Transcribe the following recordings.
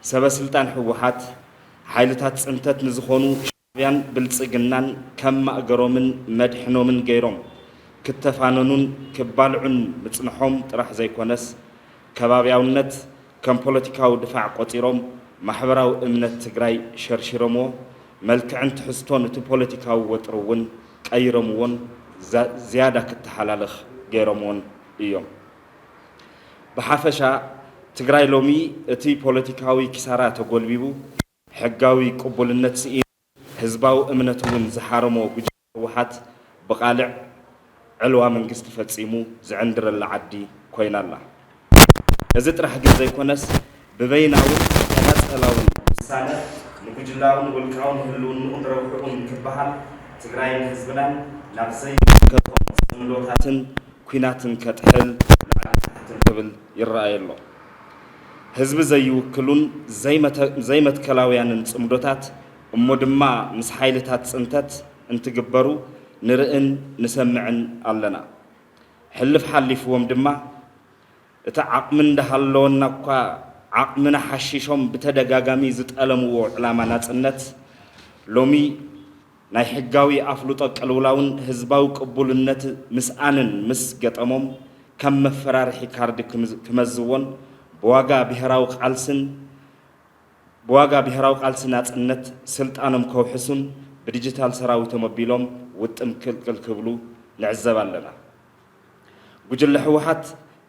ሰበ ስልጣን ህወሓት ሓይልታት ፅንተት ንዝኾኑ ሻዕብያን ብልፅግናን ከም ማእገሮምን መድሕኖምን ገይሮም ክተፋነኑን ክባልዑን ምፅንሖም ጥራሕ ዘይኮነስ፣ ከባብያውነት ከም ፖለቲካዊ ድፋዕ ቆፂሮም ማሕበራዊ እምነት ትግራይ ሸርሺሮምዎ፣ መልክዕን ትሕዝቶን እቲ ፖለቲካዊ ወጥሪ እውን ቀይሮምዎን ዛ- ዝያዳ ክተሓላለኽ ገይሮምዎን እዮም። ብሓፈሻ ትግራይ ሎሚ እቲ ፖለቲካዊ ኪሳራ ተጎልቢቡ፣ ሕጋዊ ቅቡልነት ስኢኑ፣ ህዝባዊ እምነት እውን ዝሓረሞ ጉጅለ ህወሓት ብቓልዕ ዕልዋ መንግስቲ ፈፂሙ ዝዕንድረላ ዓዲ ኮይና ኣላ። እዚ ጥራሕ ግን ዘይኮነስ ብበይናውን ተናፀላውን ውሳነ ንጉጅላውን ውልቃውን ህልውንኡን ረብሕኡን ክበሃል ትግራይን ህዝብናን ናብ ዘይምልከቶም ፅምዶታትን ኲናትን ከጥሕል ላዕልን ታሕትን ክብል ይረኣይ ኣሎ። ህዝቢ ዘይውክሉን ዘይመተ- ዘይመትከላውያንን ፅምዶታት እሞ ድማ ምስ ሓይልታት ፅንተት እንትግበሩ ንርእን ንሰምዕን ኣለና። ሕልፍ ሓሊፍዎም ድማ እቲ ዓቕሚ እንዳሃለወና እኳ ዓቕምና ሓሺሾም ብተደጋጋሚ ዝጠለምዎ ዕላማ ናፅነት ሎሚ ናይ ሕጋዊ ኣፍልጦ ቅልውላውን ህዝባዊ ቅቡልነት ምስኣንን ምስ ገጠሞም ከም መፈራርሒ ካርዲ ክምዝ- ክመዝዎን ብዋጋ ብሄራዊ ቃልስን ብዋጋ ብሄራዊ ቃልሲ ናፅነት ስልጣኖም ከውሕሱን ብዲጂታል ሰራዊቶም ኣቢሎም ውጥም ክልቅል ክብሉ ንዕዘብ ኣለና። ጉጅለ ህወሓት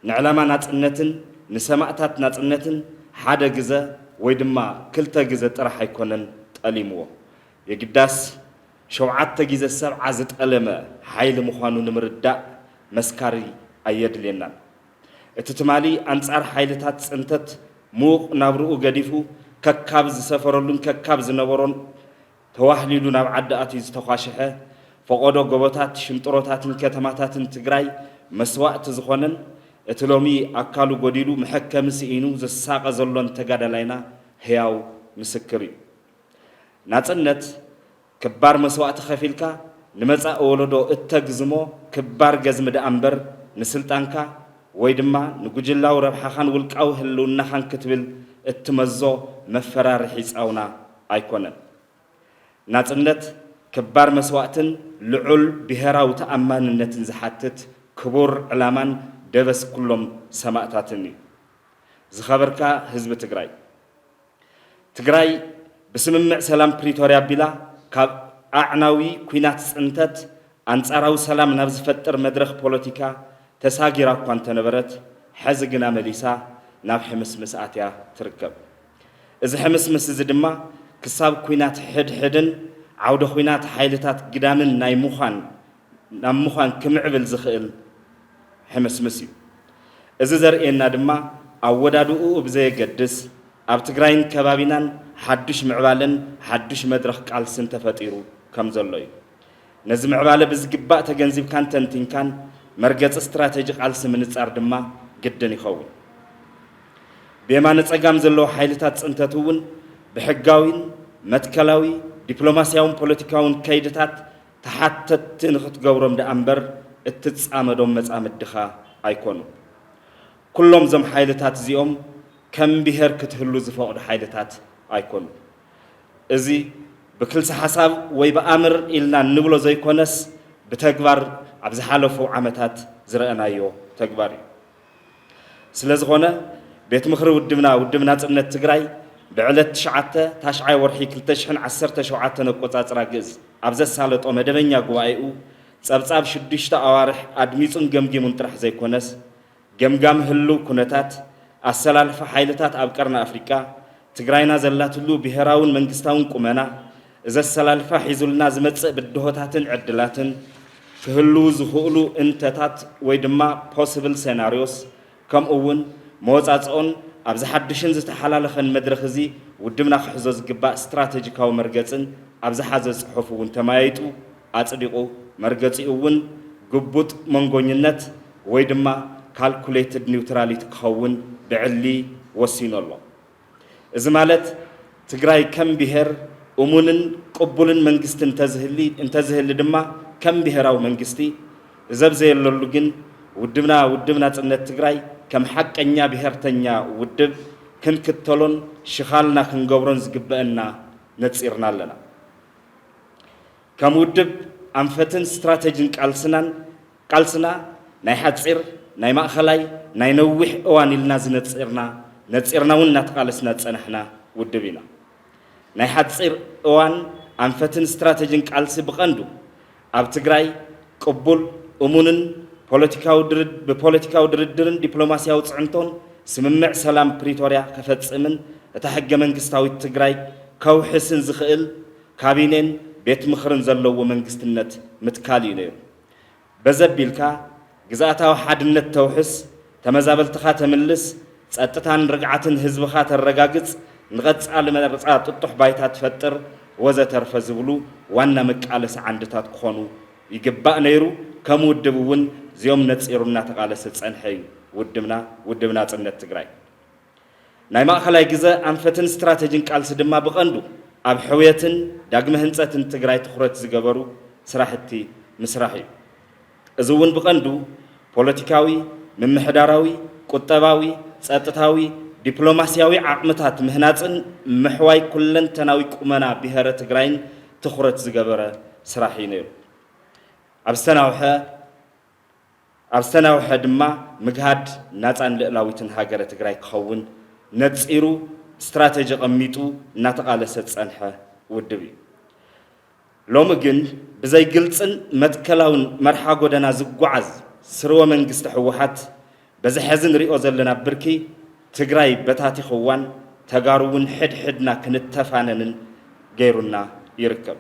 ንዕላማ ናፅነትን ንሰማእታት ናፅነትን ሓደ ግዘ ወይ ድማ ክልተ ግዘ ጥራሕ ኣይኮነን ጠሊምዎ። የግዳስ ሸውዓተ ግዘ ሰብዓ ዝጠለመ ሓይሊ ምዃኑ ንምርዳእ መስካሪ ኣየድልየናን። እቲ ትማሊ ኣንጻር ሓይልታት ጽንተት ምዉቕ ናብርኡ ገዲፉ ከካብ ዝሰፈረሉን ከካብ ዝነበሮን ተዋህሊሉ ናብ ዓዲ ኣትዩ ዝተዃሸሐ፣ ፈቖዶ ጎቦታት፣ ሽንጥሮታትን ከተማታትን ትግራይ መስዋእቲ ዝኾነን፣ እቲ ሎሚ ኣካሉ ጎዲሉ መሐከሚ ስኢኑ ዝሳቐ ዘሎን ተጋዳላይና ህያው ምስክር እዩ። ናጽነት ክባር መስዋእቲ ከፊልካ ንመጻኢ ወለዶ እተግዝሞ ክባር ገዝሚ ደኣ እምበር፣ ንስልጣንካ ወይ ድማ ንጉጅላዊ ረብሓኻን ውልቃዊ ህልውናኻን ክትብል እትመዞ መፈራርሒ ጻውና ኣይኮነን። ናጽነት ክባር መስዋእትን ልዑል ብሄራዊ ተኣማንነትን ዝሓትት ክቡር ዕላማን ደበስ ኩሎም ሰማእታትን እዩ። ዝኸበርካ ህዝቢ ትግራይ፣ ትግራይ ብስምምዕ ሰላም ፕሪቶርያ ኣቢላ ካብ ኣዕናዊ ኲናት ጽንተት ኣንጻራዊ ሰላም ናብ ዝፈጥር መድረኽ ፖለቲካ ተሳጊራ እኳ እንተነበረት፣ ሕዚ ግና መሊሳ ናብ ሕምስምስ ኣትያ ትርከብ። እዚ ሕምስምስ እዚ ድማ ክሳብ ኲናት ሕድሕድን ዓውደ ኲናት ሓይልታት ግዳምን ናይ ምዃን ናብ ምዃን ክምዕብል ዝኽእል ሕምስምስ እዩ። እዚ ዘርእየና ድማ ኣወዳድኡ ብዘየገድስ ኣብ ትግራይን ከባቢናን ሓዱሽ ምዕባለን ሓዱሽ መድረኽ ቃልስን ተፈጢሩ ከም ዘሎ እዩ። ነዚ ምዕባለ ብዝግባእ ተገንዚብካን ተንቲንካን መርገፂ ስትራተጂ ቃልሲ ምንፃር ድማ ግድን ይኸውን። ብየማነ ፀጋም ዘለዉ ሓይልታት ፅንተት እውን ብሕጋዊን መትከላዊ ዲፕሎማስያውን ፖለቲካውን ከይድታት ተሓተትቲ ንኽትገብሮም ደኣ እምበር እትጻመዶም መጻምድኻ ኣይኮኑን። ኩሎም እዞም ሓይልታት እዚኦም ከም ብሄር ክትህሉ ዝፈቕዱ ሓይልታት ኣይኮኑን። እዚ ብክልሲ ሓሳብ ወይ ብኣምር ኢልና እንብሎ ዘይኮነስ ብተግባር ኣብ ዝሓለፉ ዓመታት ዝረኣናዮ ተግባር እዩ። ስለዝኾነ ቤት ምኽሪ ውድብና ውድብ ናጽነት ትግራይ ብዕለት ትሽዓተ ታሽዓይ ወርሒ ክልተ ሽሕን ዓሰርተ ሸውዓተን ኣቆጻጽራ ግእዝ ኣብ ዘሳለጦ መደበኛ ጉባኤኡ ጸብጻብ ሽዱሽተ ኣዋርሕ ኣድሚጹን ገምጊሙን ጥራሕ ዘይኮነስ ገምጋም ህሉው ኩነታት ኣሰላልፋ ሓይልታት ኣብ ቀርኒ ኣፍሪቃ ትግራይና ዘላትሉ ብሄራውን መንግስታውን ቁመና፣ እዚ ኣሰላልፋ ሒዙልና ዝመጽእ ብድሆታትን ዕድላትን፣ ክህልዉ ዝኽእሉ እንተታት ወይ ድማ possible scenarios፣ ከምኡ እውን መወጻጽኦን ኣብዚ ሓድሽን ዝተሓላለኸን መድረኽ እዚ ውድብና ክሕዞ ዝግባእ ስትራተጂካዊ መርገጽን ኣብ ዝሓዘ ጽሑፍ እውን ተመያይጡ ኣጽዲቑ፣ መርገጺኡ እውን ግቡጥ መንጎኝነት ወይ ድማ calculated neutrality ክኸውን ብዕሊ ወሲኑ ኣሎ። እዚ ማለት ትግራይ ከም ብሄር እሙንን ቅቡልን መንግስቲ እንተዝህሊ እንተዝህሊ ድማ ከም ብሄራዊ መንግስቲ፣ እዚ ኣብ ዘየለሉ ግን ውድብና ውድብ ናጽነት ትግራይ ከም ሓቀኛ ብሄርተኛ ውድብ ክንክተሎን ሽኻልና ክንገብሮን ዝግበአና ነጺርና ኣለና። ከም ውድብ ኣንፈትን ስትራተጂን ቃልስናን ቃልስና ናይ ሓጺር፣ ናይ ማእኸላይ፣ ናይ ነዊሕ እዋን ኢልና ዝነጺርና ነጺርና እውን እናተቓለስና ዝጸናሕና ውድብ ኢና። ናይ ሓጺር እዋን ኣንፈትን ስትራተጂን ቃልሲ ብቐንዱ ኣብ ትግራይ ቅቡል፣ እሙንን ፖለቲካዊ ድርድ ብፖለቲካዊ ድርድርን ዲፕሎማሲያዊ ጽዕንቶን ስምምዕ ሰላም ፕሪቶርያ ከፈጽምን እታ ሕገ መንግስታዊት ትግራይ ከውሕስን ዝኽእል ካቢኔን ቤት ምኽርን ዘለዎ መንግስትነት ምትካል እዩ ነይሩ። በዘ ኣቢልካ ግዝኣታዊ ሓድነት ተውሕስ፣ ተመዛበልትኻ ተምልስ፣ ጸጥታን ርግዓትን ህዝብኻ ተረጋግጽ፣ ንቐጻሊ መረጻ ጥጡሕ ባይታ ትፈጥር ወዘተርፈ ዝብሉ ዋና መቃለሲ ዓንድታት ክኾኑ ይግባእ ነይሩ። ከም ውድብ እውን እዚኦም ነጺሩ እናተቓለሰ ዝጸንሐ እዩ ውድብና፣ ውድብ ናጽነት ትግራይ። ናይ ማእኸላይ ግዘ ኣንፈትን ስትራተጂን ቃልሲ ድማ ብቐንዱ ኣብ ሕውየትን ዳግመ ህንፀትን ትግራይ ትኹረት ዝገበሩ ስራሕቲ ምስራሕ እዩ። እዚ እውን ብቐንዱ ፖለቲካዊ፣ ምምሕዳራዊ፣ ቁጠባዊ፣ ጸጥታዊ፣ ዲፕሎማሲያዊ ዓቕምታት ምህናፅን ምሕዋይ ኩለንተናዊ ቁመና ብሄረ ትግራይን ትኹረት ዝገበረ ስራሕ እዩ ነይሩ። ኣብ ዝተናውሐ ኣብ ዝተናውሐ ድማ ምግሃድ ናጻን ልእላዊትን ሃገረ ትግራይ ክኸውን ነጺሩ ስትራተጂ ቐሚጡ እናተቓለሰ ዝጸንሐ ውድብ እዩ። ሎሚ ግን ብዘይ ግልጽን መትከላውን መርሓ ጎደና ዝጓዓዝ ስርወ መንግስቲ ህወሓት በዚ ሐዚ ንሪኦ ዘለና ብርኪ ትግራይ በታቲኽዋን ተጋሩ እውን ሕድሕድና ክንተፋነንን ገይሩና ይርከብ።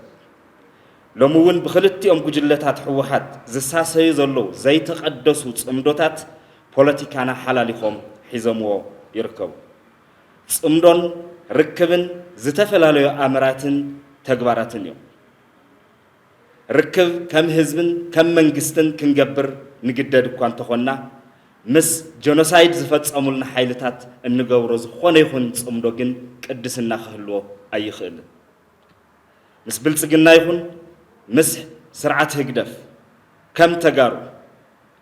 ሎሚ እውን ብኽልቲኦም ጉጅለታት ህወሓት ዝሳሰዩ ዘለዉ ዘይተቐደሱ ጽምዶታት ፖለቲካና ሓላሊኾም ሒዞምዎ ይርከቡ። ጽምዶን ርክብን ዝተፈላለዩ ኣምራትን ተግባራትን እዮም። ርክብ ከም ህዝብን ከም መንግስትን ክንገብር ንግደድ እኳ እንተኾንና፣ ምስ ጀኖሳይድ ዝፈጸሙልና ሓይልታት እንገብሮ ዝኾነ ይኹን ጽምዶ ግን ቅድስና ክህልዎ ኣይኽእልን። ምስ ብልጽግና ይኹን ምስ ስርዓት ህግደፍ ከም ተጋሩ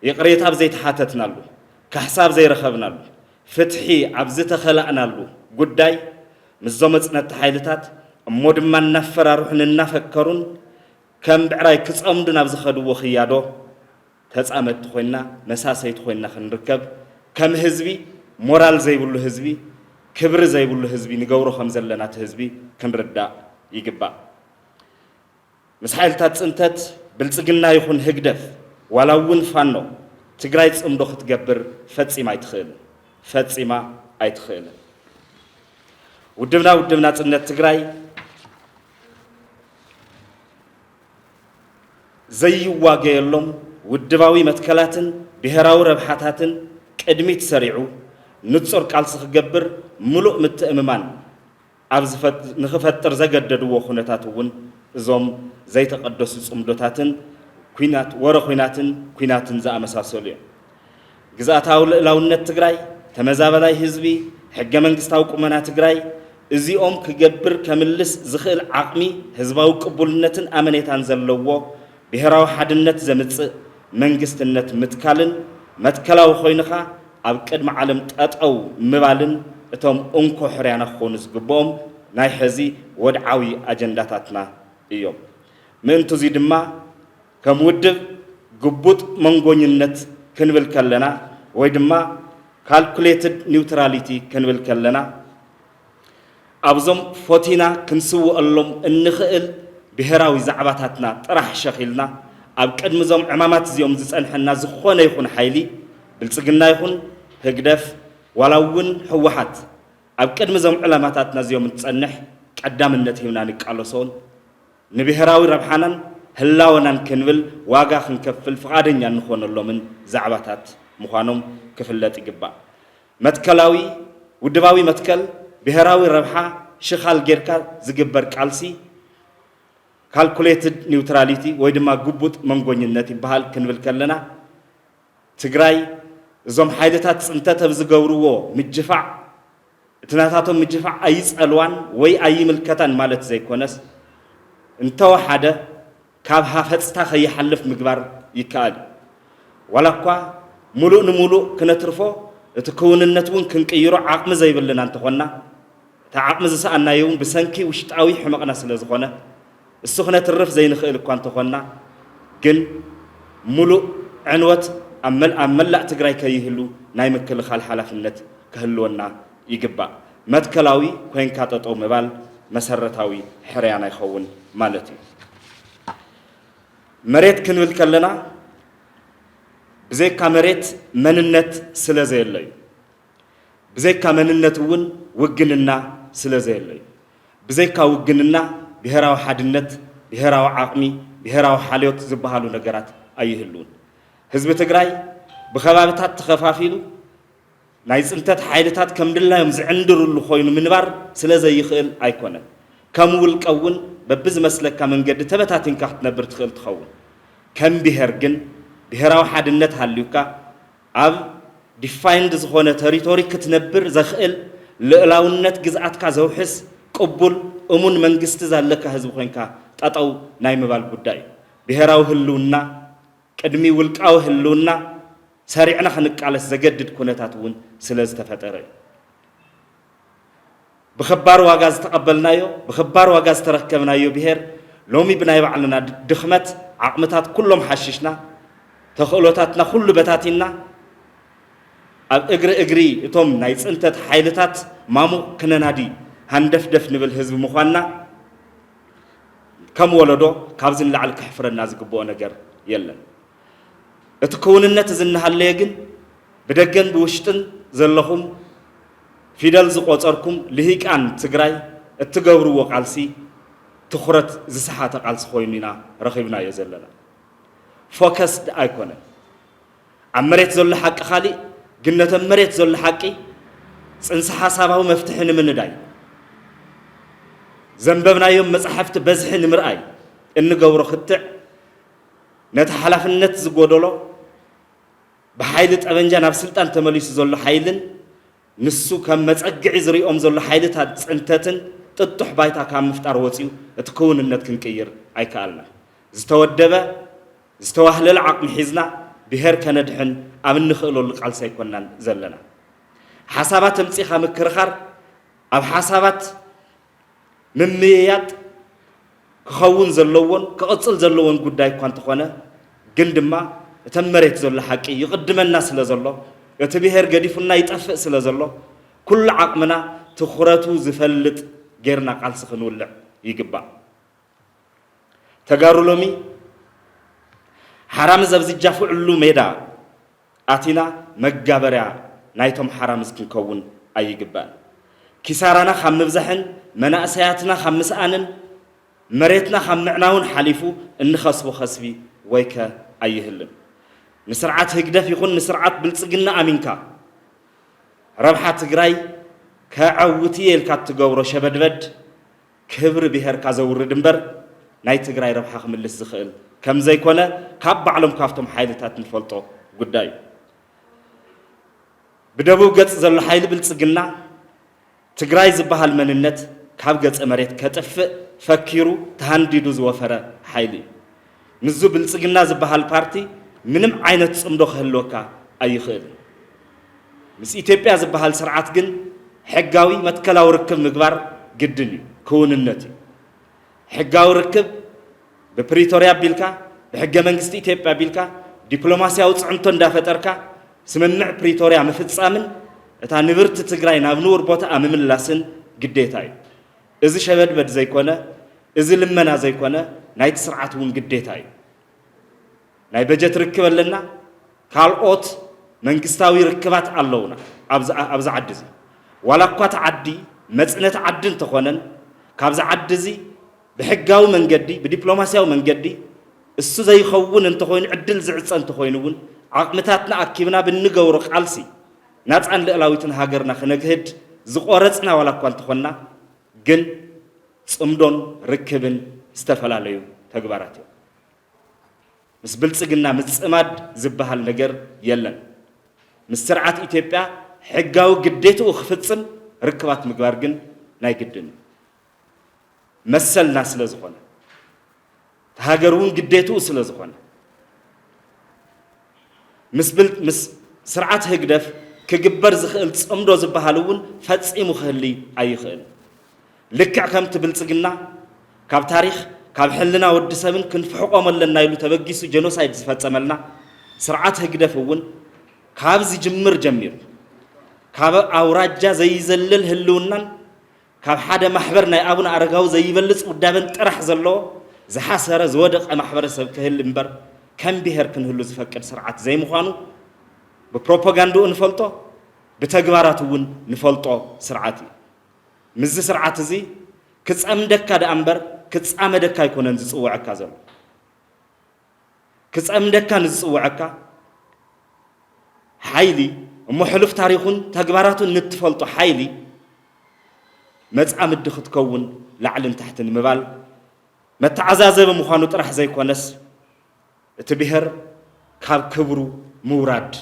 ይቕሬታ ኣብ ዘይተሓተትናሉ፣ ካሕሳ ኣብ ዘይረኸብናሉ፣ ፍትሒ ኣብ ዝተኸላእናሉ ጉዳይ ምስዞም ኣጽነትቲ ሓይልታት እሞ ድማ እናፈራርሑን እናፈከሩን ከም ብዕራይ ክጸምዱ ናብ ዝኸድዎ ክያዶ ተጻመድቲ ኮይንና መሳሰይቲ ኮይንና ክንርከብ ከም ህዝቢ ሞራል ዘይብሉ ህዝቢ ክብሪ ዘይብሉ ህዝቢ ንገብሮ ከም ዘለና እቲ ህዝቢ ክንርዳእ ይግባእ። ምስ ሓይልታት ጽንተት ብልጽግና ይኹን ህግደፍ ዋላ እውን ፋኖ ትግራይ ጽምዶ ክትገብር ፈጺማ ኣይትኽእልን። ፈጺማ ኣይትኽእልን። ውድብና ውድብ ናጽነት ትግራይ ዘይዋገየሎም ውድባዊ መትከላትን ብሄራዊ ረብሓታትን ቅድሚት ሰሪዑ ንጹር ቃልሲ ክገብር ምሉእ ምትእምማን ኣብ ዝፈጥ- ንኽፈጥር ዘገደድዎ ኩነታት እውን እዞም ዘይተቐደሱ ጽምዶታትን ኲናት ወረ ኲናትን ኲናትን ዝኣመሳሰሉ እዮም። ግዝኣታዊ ልእላውነት ትግራይ፣ ተመዛበላይ ህዝቢ፣ ሕገ መንግስታዊ ቁመና ትግራይ እዚኦም ክገብር ከምልስ ዝኽእል ዓቕሚ፣ ህዝባዊ ቅቡልነትን ኣመኔታን ዘለዎ ብሄራዊ ሓድነት ዘምጽእ መንግስትነት ምትካልን መትከላዊ ኮይንኻ ኣብ ቅድሚ ዓለም ጠጠው ምባልን እቶም እንኮ ሕርያና ክኾኑ ዝግብኦም ናይ ሕዚ ወድዓዊ ኣጀንዳታትና እዮም። ምእንትዙይ ድማ ከም ውድብ ግቡጥ መንጎኝነት ክንብል ከለና ወይ ድማ ካልኩሌትድ ኒውትራሊቲ ክንብል ከለና ኣብዞም ፎቲና ክንስውኣሎም እንኽእል ብሄራዊ ዛዕባታትና ጥራሕ ሸኺልና ኣብ ቅድሚ እዞም ዕማማት እዚኦም ዝጸንሐና ዝኾነ ይኹን ሓይሊ ብልጽግና ይኹን ህግደፍ ዋላ እውን ህወሓት ኣብ ቅድሚ እዞም ዕላማታትና እዚኦም እንትጸንሕ ቀዳምነት ሂብና ንቃለሶን ንብሄራዊ ረብሓናን ህላወናን ክንብል ዋጋ ክንከፍል ፍቓደኛ እንኾነሎምን ዛዕባታት ምዃኖም ክፍለጥ ይግባእ። መትከላዊ ውድባዊ መትከል ብሄራዊ ረብሓ ሽኻል ጌርካ ዝግበር ቃልሲ ካልኩሌትድ ኒውትራሊቲ ወይ ድማ ግቡጥ መንጎኝነት ይበሃል ክንብል ከለና ትግራይ እዞም ሓይልታት ፅንተት ኣብ ዝገብርዎ ምጅፋዕ እቲ ናታቶም ምጅፋዕ ኣይፀልዋን ወይ ኣይምልከታን ማለት ዘይኮነስ እንተወሓደ ካብ ሃፈፅታ ከይሓልፍ ምግባር ይከኣል እዩ። ዋላ እኳ ሙሉእ ንሙሉእ ክነትርፎ እቲ ክውንነት እውን ክንቅይሮ ዓቕሚ ዘይብልና እንተኾንና፣ እቲ ዓቕሚ ዝሰኣናዮ እውን ብሰንኪ ውሽጣዊ ሕመቕና ስለ ዝኾነ፣ እሱ ክነትርፍ ዘይንኽእል እኳ እንተኾንና፣ ግን ሙሉእ ዕንወት ኣብ መል-፣ ኣብ መላእ ትግራይ ከይህሉ ናይ ምክልኻል ሓላፍነት ክህልወና ይግባእ። መትከላዊ ኮይንካ ጠጠው ምባል መሰረታዊ ሕርያ ናይ ኸውን ማለት እዩ። መሬት ክንብል ከለና፣ ብዘይካ መሬት መንነት ስለ ዘየሎ እዩ። ብዘይካ መንነት እውን ውግንና ስለ ዘየሎ እዩ። ብዘይካ ውግንና ብሄራዊ ሓድነት፣ ብሄራዊ ዓቕሚ፣ ብሄራዊ ሓልዮት ዝበሃሉ ነገራት ኣይህልውን። ህዝቢ ትግራይ ብኸባብታት ተኸፋፊሉ ናይ ፅንተት ሓይልታት ከም ድላዮም ዝዕንድርሉ ኮይኑ ምንባር ስለ ዘይኽእል ኣይኮነን። ከም ውልቀ እውን በብዝመስለካ መንገዲ ተበታቲንካ ክትነብር ትኽእል ትኸውን። ከም ብሄር ግን ብሄራዊ ሓድነት ሃልዩካ ኣብ ዲፋይንድ ዝኾነ ተሪቶሪ ክትነብር ዘኽእል ልእላውነት ግዝኣትካ ዘውሕስ ቅቡል እሙን መንግስቲ ዘለካ ህዝቢ ኮይንካ ጠጠው ናይ ምባል ጉዳይ እዩ። ብሄራዊ ህልውና ቅድሚ ውልቃዊ ህልውና ሰሪዕና ክንቃለስ ዘገድድ ኩነታት እውን ስለ ዝተፈጠረ እዩ። ብኽባር ዋጋ ዝተቐበልናዮ፣ ብኽባር ዋጋ ዝተረከብናዮ ብሄር ሎሚ ብናይ ባዕልና ድ-፣ ድኽመት ዓቕምታት ኩሎም ሓሽሽና፣ ተኽእሎታትና ኩሉ በታቲንና፣ ኣብ እግሪ እግሪ እቶም ናይ ፅንተት ሓይልታት ማሙቕ ክነናዲ ሃንደፍደፍ ንብል ህዝቢ ምዃንና ከም ወለዶ ካብዚ ንላዕሊ ከሕፍረና ዝግብኦ ነገር የለን። እቲ ክውንነት እዚ እናሃለየ ግን ብደገን ብውሽጥን ዘለኹም ፊደል ዝቆጸርኩም ልሂቃን ትግራይ እትገብርዎ ቃልሲ ትኹረት ዝሰሓተ ቃልሲ ኮይኑ ኢና ረኺብናዮ ዘለና። ፎከስድ ኣይኮነን። ኣብ መሬት ዘሎ ሓቂ ካሊእ፣ ግን ነቶም መሬት ዘሎ ሓቂ ጽንሰ ሓሳባዊ መፍትሒ ንምንዳይ፣ ዘንበብናዮም መጻሕፍቲ በዝሒ ንምርኣይ እንገብሮ ክትዕ፣ ነቲ ሓላፍነት ዝጎደሎ ብሓይሊ ጠበንጃ ናብ ስልጣን ተመሊሱ ዘሎ ሓይልን ንሱ ከም መጸግዒ ዝሪኦም ዘሎ ሓይልታት ጽንተትን ጥጡሕ ባይታ ካብ ምፍጣር ወጺኡ እቲ ክውንነት ክንቅይር ኣይከኣልናን። ዝተወደበ ዝተዋህለለ ዓቕሚ ሒዝና ብሄር ከነድሕን ኣብ እንኽእለሉ ቃልሲ ኣይኮናን ዘለና። ሓሳባት ኣምጺኻ ምክርኻር ኣብ ሓሳባት ምምይያጥ ክኸውን ዘለዎን ክቕጽል ዘለዎን ጉዳይ እኳ እንተኾነ፣ ግን ድማ እተን መሬት ዘሎ ሓቂ ይቕድመና ስለ ዘሎ፣ እቲ ብሄር ገዲፉና ይጠፍእ ስለ ዘሎ፣ ኩሉ ዓቕምና ትኹረቱ ዝፈልጥ ጌርና ቃልሲ ክንውልዕ ይግባእ። ተጋሩ ሎሚ ሓራምዝ ኣብ ዝጃፍዕሉ ሜዳ ኣቲና መጋበርያ ናይቶም ሓራምዝ ክንከውን ኣይግባእን። ኪሳራና ካብ ምብዛሕን መናእሰያትና ካብ ምስኣንን መሬትና ካብ ምዕናውን ሓሊፉ እንኸስቦ ከስቢ ወይከ ኣይህልን። ንስርዓት ህግደፍ ይኹን ንስርዓት ብልጽግና ኣሚንካ ረብሓ ትግራይ ከዐውት እየ ኢልካ እትገብሮ ሸበድበድ ክብሪ ብሄርካ ዘውርድ እምበር ናይ ትግራይ ረብሓ ክምልስ ዝኽእል ከም ዘይኮነ ካብ ባዕሎም ካብቶም ሓይልታት ንፈልጦ ጉዳይ እዩ። ብደቡብ ገጽ ዘሎ ሓይሊ ብልጽግና ትግራይ ዝበሃል መንነት ካብ ገጸ መሬት ከጥፍእ ፈኪሩ ተሃንዲዱ ዝወፈረ ሓይሊ እዩ። ምስዚ ብልጽግና ዝበሃል ፓርቲ ምንም ዓይነት ጽምዶ ክህልወካ ኣይኽእልን። ምስ ኢትዮጵያ ዝበሃል ስርዓት ግን ሕጋዊ መትከላዊ ርክብ ምግባር ግድን እዩ፣ ክውንነት እዩ። ሕጋዊ ርክብ ብፕሪቶርያ ኣቢልካ፣ ብሕገ መንግስቲ ኢትዮጵያ ኣቢልካ፣ ዲፕሎማስያዊ ጽዕንቶ እንዳፈጠርካ ስምምዕ ፕሪቶርያ ምፍጻምን እታ ንብርቲ ትግራይ ናብ ንቡር ቦታኣ ምምላስን ግዴታ እዩ። እዚ ሸበድበድ ዘይኮነ፣ እዚ ልመና ዘይኮነ፣ ናይቲ ስርዓት እውን ግዴታ እዩ። ናይ በጀት ርክብ ኣለና፣ ካልኦት መንግስታዊ ርክባት ኣለውና። ኣብዚ፣ ኣብዚ ዓዲ እዚ ዋላ እኳ እቲ ዓዲ መጽነቲ ዓዲ እንተኾነን፣ ካብዚ ዓዲ እዚ ብሕጋዊ መንገዲ፣ ብዲፕሎማስያዊ መንገዲ እሱ ዘይኸውን እንተኾይኑ፣ ዕድል ዝዕጸ እንተኾይኑ እውን ዓቕምታትና ኣኪብና ብንገብሮ ቃልሲ ናጻን ልእላዊትን ሃገርና ክነግህድ ዝቆረጽና ዋላ እኳ እንተኾንና፣ ግን ጽምዶን ርክብን ዝተፈላለዩ ተግባራት እዮም። ምስ ብልጽግና ምጽማድ ዝበሃል ነገር የለን። ምስ ስርዓት ኢትዮጵያ ሕጋዊ ግዴትኡ ክፍጽም ርክባት ምግባር ግን ናይ ግድን እዩ። መሰልና ስለ ዝኾነ፣ እቲ ሃገር እውን ግዴትኡ ስለ ዝኾነ፣ ምስ ብል-፣ ምስ ስርዓት ህግደፍ ክግበር ዝኽእል ጽምዶ ዝበሃል እውን ፈጺሙ ክህሊ ኣይኽእል። ልክዕ ከምቲ ብልጽግና ካብ ታሪኽ፣ ካብ ሕልና ወዲ ሰብን ክንፍሕቆም ኣለና ኢሉ ተበጊሱ ጀኖሳይድ ዝፈጸመልና ስርዓት ህግደፍ እውን ካብ ዝጅምር ጀሚሩ ካብ ኣውራጃ ዘይዘልል ህልውናን ካብ ሓደ ማሕበር ናይ ኣቡነ ኣረጋዊ ዘይበልጽ ውዳበን ጥራሕ ዘለዎ ዝሓሰረ ዝወደቐ ማሕበረሰብ ክህል እምበር ከም ብሄር ክንህሉ ዝፈቅድ ስርዓት ዘይምዃኑ ብፕሮፓጋንድኡ ንፈልጦ፣ ብተግባራት እውን ንፈልጦ ስርዓት እዩ። ምስዚ ስርዓት እዚ ክጸምደካ ደኣ እምበር ክጻመደካ ኣይኮነን ዝጽውዐካ ዘሎ። ክጸምደካ ንዝጽውዐካ ሓይሊ እሞ ሕሉፍ ታሪኹን ተግባራቱን ንትፈልጦ ሓይሊ መጻምዲ ክትከውን ላዕልን ታሕትን ምባል መተዓዛዘቢ ምዃኑ ጥራሕ ዘይኮነስ እቲ ብሔር ካብ ክብሩ ምውራድ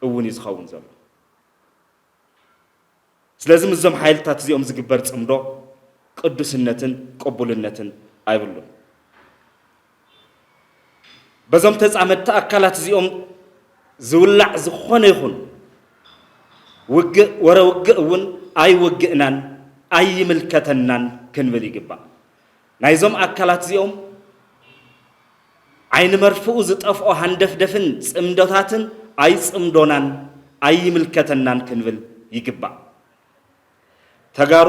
እውን እዩ ዝኸውን ዘሎ። ስለዚ ምስዞም ሓይልታት እዚኦም ዝግበር ጽምዶ ቅዱስነትን ቅቡልነትን ኣይብሉን። በዞም ተጻመድቲ ኣካላት እዚኦም ዝውላዕ ዝኾነ ይኹን ውግእ፣ ወረ ውግእ እውን ኣይውግእናን ኣይምልከተናን ክንብል ይግባእ። ናይዞም ኣካላት እዚኦም ዓይኒ መርፍኡ ዝጠፍኦ ሃንደፍደፍን ጽምዶታትን ኣይጽምዶናን ኣይምልከተናን ክንብል ይግባእ። ተጋሩ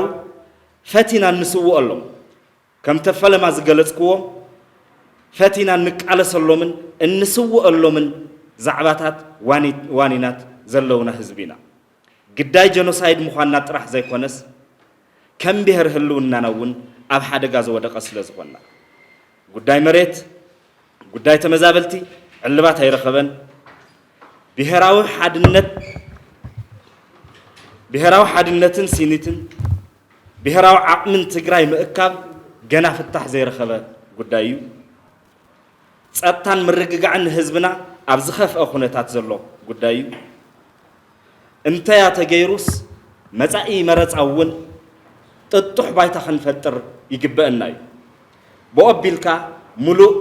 ፈቲና እንስውኦሎም፣ ከምቲ ፈለማ ዝገለጽክዎ ፈቲና እንቃለሰሎምን እንስውኦሎምን ዛዕባታት ዋኒ-፣ ዋኒናት ዘለውና ህዝቢ ኢና። ግዳይ ጀኖሳይድ ምዃንና ጥራሕ ዘይኮነስ ከም ብሔር ህልውናና እውን ኣብ ሓደጋ ዝወደቐ ስለ ዝኾንና ጉዳይ መሬት፣ ጉዳይ ተመዛበልቲ ዕልባት ኣይረኸበን። ብሔራዊ ሓድነት፣ ብሔራዊ ሓድነትን ሲኒትን ብሔራዊ ዓቕምን ትግራይ ምእካብ ገና ፍታሕ ዘይረኸበ ጉዳይ እዩ። ጸጥታን ምርግጋዕን ንህዝብና ኣብ ዝኸፍአ ኩነታት ዘሎ ጉዳይ እዩ። እንተያ ተገይሩስ መጻኢ መረጻ እውን ጥጡሕ ባይታ ክንፈጥር ይግበአና እዩ። ብኦ ኣቢልካ ሙሉእ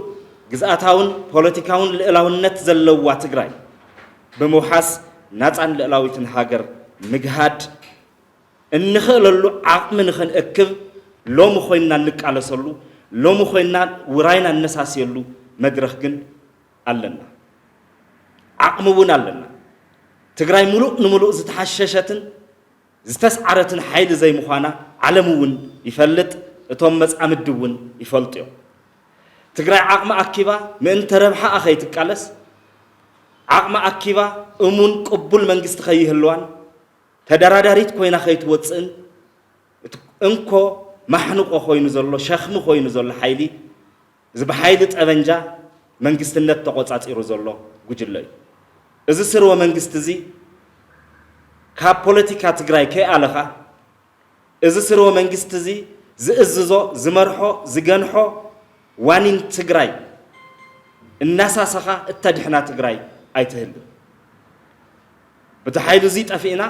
ግዝኣታውን ፖለቲካውን ልእላውነት ዘለዋ ትግራይ ብምውሓስ ናጻን ልእላዊትን ሃገር ምግሃድ እንኽእለሉ ዓቕሚ ንኽንእክብ ሎሚ ኮይንና እንቃለሰሉ፣ ሎሚ ኮይንና ውራይና እነሳስየሉ መድረኽ ግን ኣለና። ዓቕሚ እውን ኣለና። ትግራይ ሙሉእ ንምሉእ ዝተሓሸሸትን ዝተስዓረትን ሓይሊ ዘይምዃና ዓለም እውን ይፈልጥ፣ እቶም መጻምዲ እውን ይፈልጡ እዮም። ትግራይ ዓቕሚ ኣኪባ ምእንተ ረብሓኣ ከይትቃለስ፣ ዓቕሚ ኣኪባ እሙን ቅቡል መንግስቲ ከይህልዋን ተደራዳሪት ኮይና ከይትወፅእን እቲ እንኮ ማሕንቆ ኮይኑ ዘሎ፣ ሸኽሚ ኮይኑ ዘሎ ሓይሊ፣ እዚ ብሓይሊ ጠበንጃ መንግስትነት ተቆጻጺሩ ዘሎ ጉጅለ እዩ። እዚ ስርወ መንግስቲ እዚ ካብ ፖለቲካ ትግራይ ከይኣለኻ፣ እዚ ስርወ መንግስቲ እዚ ዝእዝዞ፣ ዝመርሖ፣ ዝገንሖ ዋኒን ትግራይ እናሳሰኻ እተድሕና ትግራይ ኣይትህልን። በዚ ሓይሉ እዚ ጠፊእና፣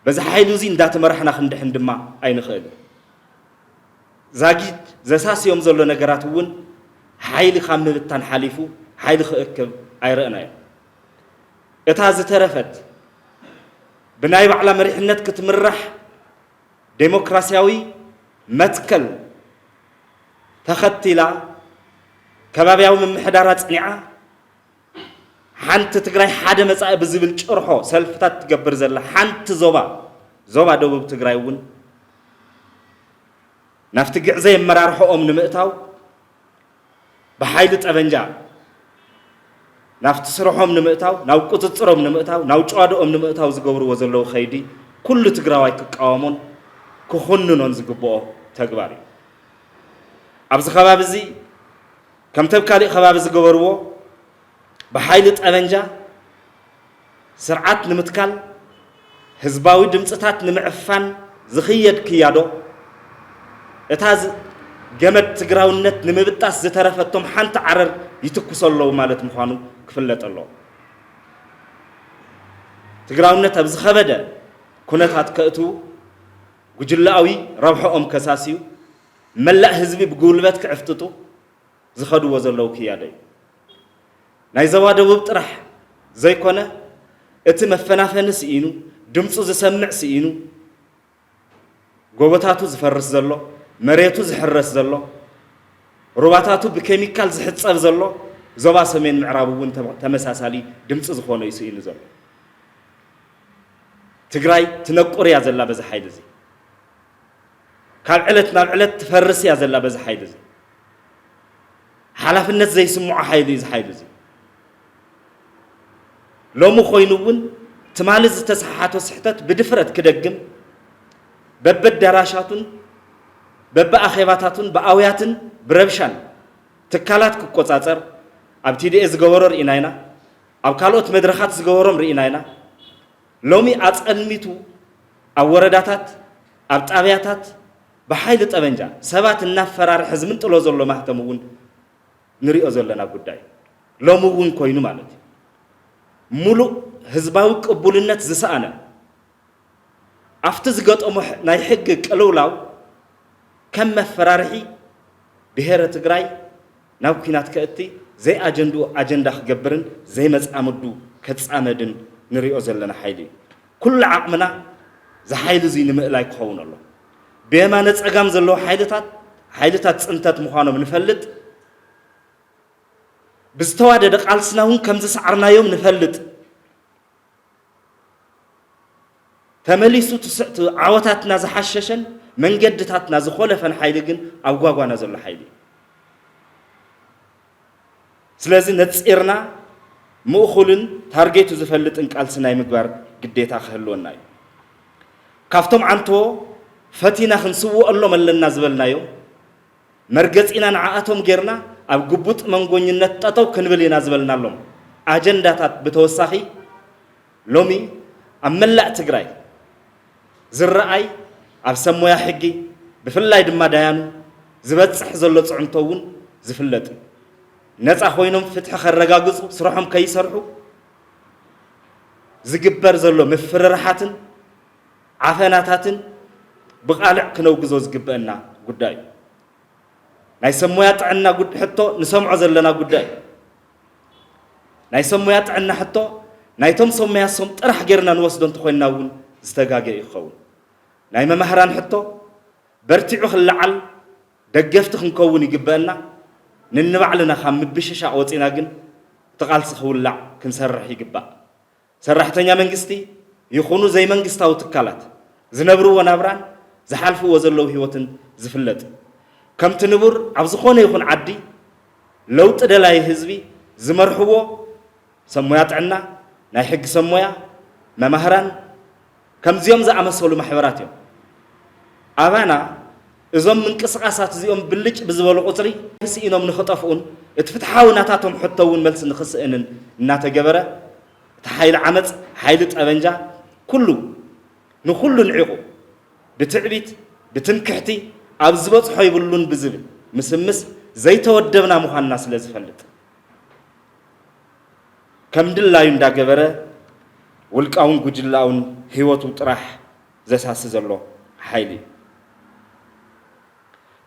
በዚ ሓይሉ እዚ እንዳተመራሕና ክንድሕን ድማ ኣይንኽእልን። ዛጊድ ዘሳስዮም ዘሎ ነገራት እውን ሓይሊ ካብ ምብታን ሓሊፉ ሓይሊ ክእክብ ኣይረእናዮን። እታ ዝተረፈት ብናይ ባዕላ መሪሕነት ክትምራሕ ዴሞክራሲያዊ መትከል ተኸቲላ ከባብያዊ ምምሕዳር ኣጽኒዓ ሓንቲ ትግራይ ሓደ መጻኢ ብዝብል ጭርሖ ሰልፍታት ትገብር ዘላ ሓንቲ ዞባ፣ ዞባ ደቡብ ትግራይ እውን ናብቲ ግዕዘይ ኣመራርሖኦም ንምእታው ብሓይሊ ጠበንጃ ናብቲ ስርሖም ንምእታው፣ ናብ ቁጽጽሮም ንምእታው፣ ናብ ጨዋድኦም ንምእታው ዝገብርዎ ዘለዉ ከይዲ ኩሉ ትግራዋይ ክቃወሞን ክኹንኖን ዝግብኦ ተግባር እዩ። ኣብዚ ከባቢ እዚ ከምቲ ኣብ ካሊእ ከባቢ ዝገበርዎ ብሓይሊ ጠበንጃ ስርዓት ንምትካል ህዝባዊ ድምፅታት ንምዕፋን ዝኽየድ ክያዶ እታ ዝ-፣ ገመድ ትግራውነት ንምብጣስ ዝተረፈቶም ሓንቲ ዓረር ይትኩሱ ኣለዉ ማለት ምዃኑ ክፍለጥ ኣለዎ። ትግራውነት ኣብ ዝኸበደ ኩነታት ከእትዉ፣ ጉጅለኣዊ ረብሐኦም ከሳስዩ፣ መላእ ህዝቢ ብጉልበት ክዕፍጥጡ ዝኸድዎ ዘለዉ ክያዶ እዩ። ናይ ዞባ ደቡብ ጥራሕ ዘይኮነ፣ እቲ መፈናፈኒ ስኢኑ፣ ድምፁ ዝሰምዕ ስኢኑ፣ ጎቦታቱ ዝፈርስ ዘሎ፣ መሬቱ ዝሕረስ ዘሎ፣ ሩባታቱ ብኬሚካል ዝሕፀብ ዘሎ ዞባ ሰሜን ምዕራብ እውን ተመ- ተመሳሳሊ ድምፂ ዝኾኖ እዩ ስኢኑ ዘሎ። ትግራይ ትነቁር እያ ዘላ በዚ ሓይሊ እዚ። ካብ ዕለት ናብ ዕለት ትፈርስ እያ ዘላ በዚ ሓይሊ እዚ። ሓላፍነት ዘይስምዖ ሓይሊ እዩ እዚ ሓይሊ እዚ። ሎሚ ኮይኑ እውን ትማሊ ዝተሰሓሓቶ ስሕተት ብድፍረት ክደግም በበኣዳራሻቱን በበኣኼባታቱን ብኣውያትን ብረብሻን ትካላት ክቆጻጸር ኣብ ቲዲኤ ዝገበሮ ርኢና ኢና። ኣብ ካልኦት መድረኻት ዝገበሮም ርኢና ኢና። ሎሚ ኣጸልሚቱ ኣብ ወረዳታት፣ ኣብ ጣብያታት ብሓይሊ ጠበንጃ ሰባት እናፈራርሐ ዝምንጥሎ ዘሎ ማህተም እውን ንሪኦ ዘለና ጉዳይ ሎሚ እውን ኮይኑ ማለት እዩ። ሙሉእ ህዝባዊ ቅቡልነት ዝሰኣነ ኣብቲ ዝገጠሞ ናይ ሕጊ ቅልውላው ከም መፈራርሒ ብሄረ ትግራይ ናብ ኲናት ከእቲ ዘይኣጀንድኡ ኣጀንዳ ክገብርን ዘይመጻምዱ ከጻመድን ንሪኦ ዘለና ሓይሊ እዩ። ኩሉ ዓቕምና እዚ ሓይሊ እዚ ንምእላይ ክኸውን ኣሎ። ብየማነ ጸጋም ዘለዉ ሓይልታት ሓይልታት ጽንተት ምዃኖም ንፈልጥ። ብዝተዋደደ ቃልስና እውን ከም ዝሰዓርናዮም ንፈልጥ። ተመሊሱ ትስዕቲ ዓወታትና ዝሓሸሸን መንገድታትና ዝኾለፈን ሓይሊ ግን ኣብ ጓጓና ዘሎ ሓይሊ እዩ። ስለዚ ነጺርና ምእኹልን ታርጌቱ ዝፈልጥን ቃልሲ ናይ ምግባር ግዴታ ክህልወና እዩ። ካብቶም ዓንቶ ፈቲና ክንስውኣሎም ኣለና ዝበልናዮም መርገጺና ንዓኣቶም ጌርና ኣብ ግቡጥ መንጎኝነት ጠጠው ክንብል ኢና ዝበልናሎም ኣጀንዳታት ብተወሳኺ ሎሚ ኣብ መላእ ትግራይ ዝረኣይ ኣብ ሰብ ሞያ ሕጊ ብፍላይ ድማ ዳያኑ ዝበፅሕ ዘሎ ፅዕንቶ እውን ዝፍለጥ እዩ። ነፃ ኮይኖም ፍትሒ ከረጋግፁ ስርሖም ከይሰርሑ ዝግበር ዘሎ ምፍርራሓትን ዓፈናታትን ብቓልዕ ክነውግዞ ዝግበአና ጉዳይ እዩ። ናይ ሰብ ሞያ ጥዕና ጉድ ሕቶ ንሰምዖ ዘለና ጉዳይ እዩ። ናይ ሰብ ሞያ ጥዕና ሕቶ ናይቶም ሰብ ሞያ ሶም ጥራሕ ጌርና ንወስዶ እንተኾይንና እውን ዝተጋገ እዩ ክኸውን። ናይ መማህራን ሕቶ በርቲዑ ክለዓል ደገፍቲ ክንከውን ይግበአና። ንንባዕልና ካብ ምብሽሻቕ ወፂና ግን እቲ ቃልሲ ክውላዕ ክንሰርሕ ይግባእ። ሰራሕተኛ መንግስቲ ይኹኑ ዘይመንግስታዊ ትካላት ዝነብርዎ ናብራን ዝሓልፍዎ ዘለዉ ህይወትን ዝፍለጥ እዩ። ከምቲ ንቡር ኣብ ዝኾነ ይኹን ዓዲ ለውጢ ደላይ ህዝቢ ዝመርሕዎ ሰብ ሞያ ጥዕና፣ ናይ ሕጊ ሰብ ሞያ፣ መማህራን ከምዚኦም ዝኣመሰሉ ማሕበራት እዮም። ኣባና እዞም ምንቅስቓሳት እዚኦም ብልጭ ብዝበሉ ቁፅሪ ስኢኖም ንኽጠፍኡን እቲ ፍትሓዊ ናታቶም ሕቶ እውን መልሲ ንኽስእንን እናተገበረ እቲ ሓይሊ ዓመፅ ሓይሊ ጠበንጃ ኩሉ ንኹሉ ንዒቑ ብትዕቢት ብትምክሕቲ ኣብ ዝበፅሖ ይብሉን ብዝብል ምስምስ ዘይተወደብና ምዃንና ስለ ዝፈልጥ ከም ድላዩ እንዳገበረ ውልቃውን ጉጅላውን ህይወቱ ጥራሕ ዘሳሲ ዘሎ ሓይሊ እዩ።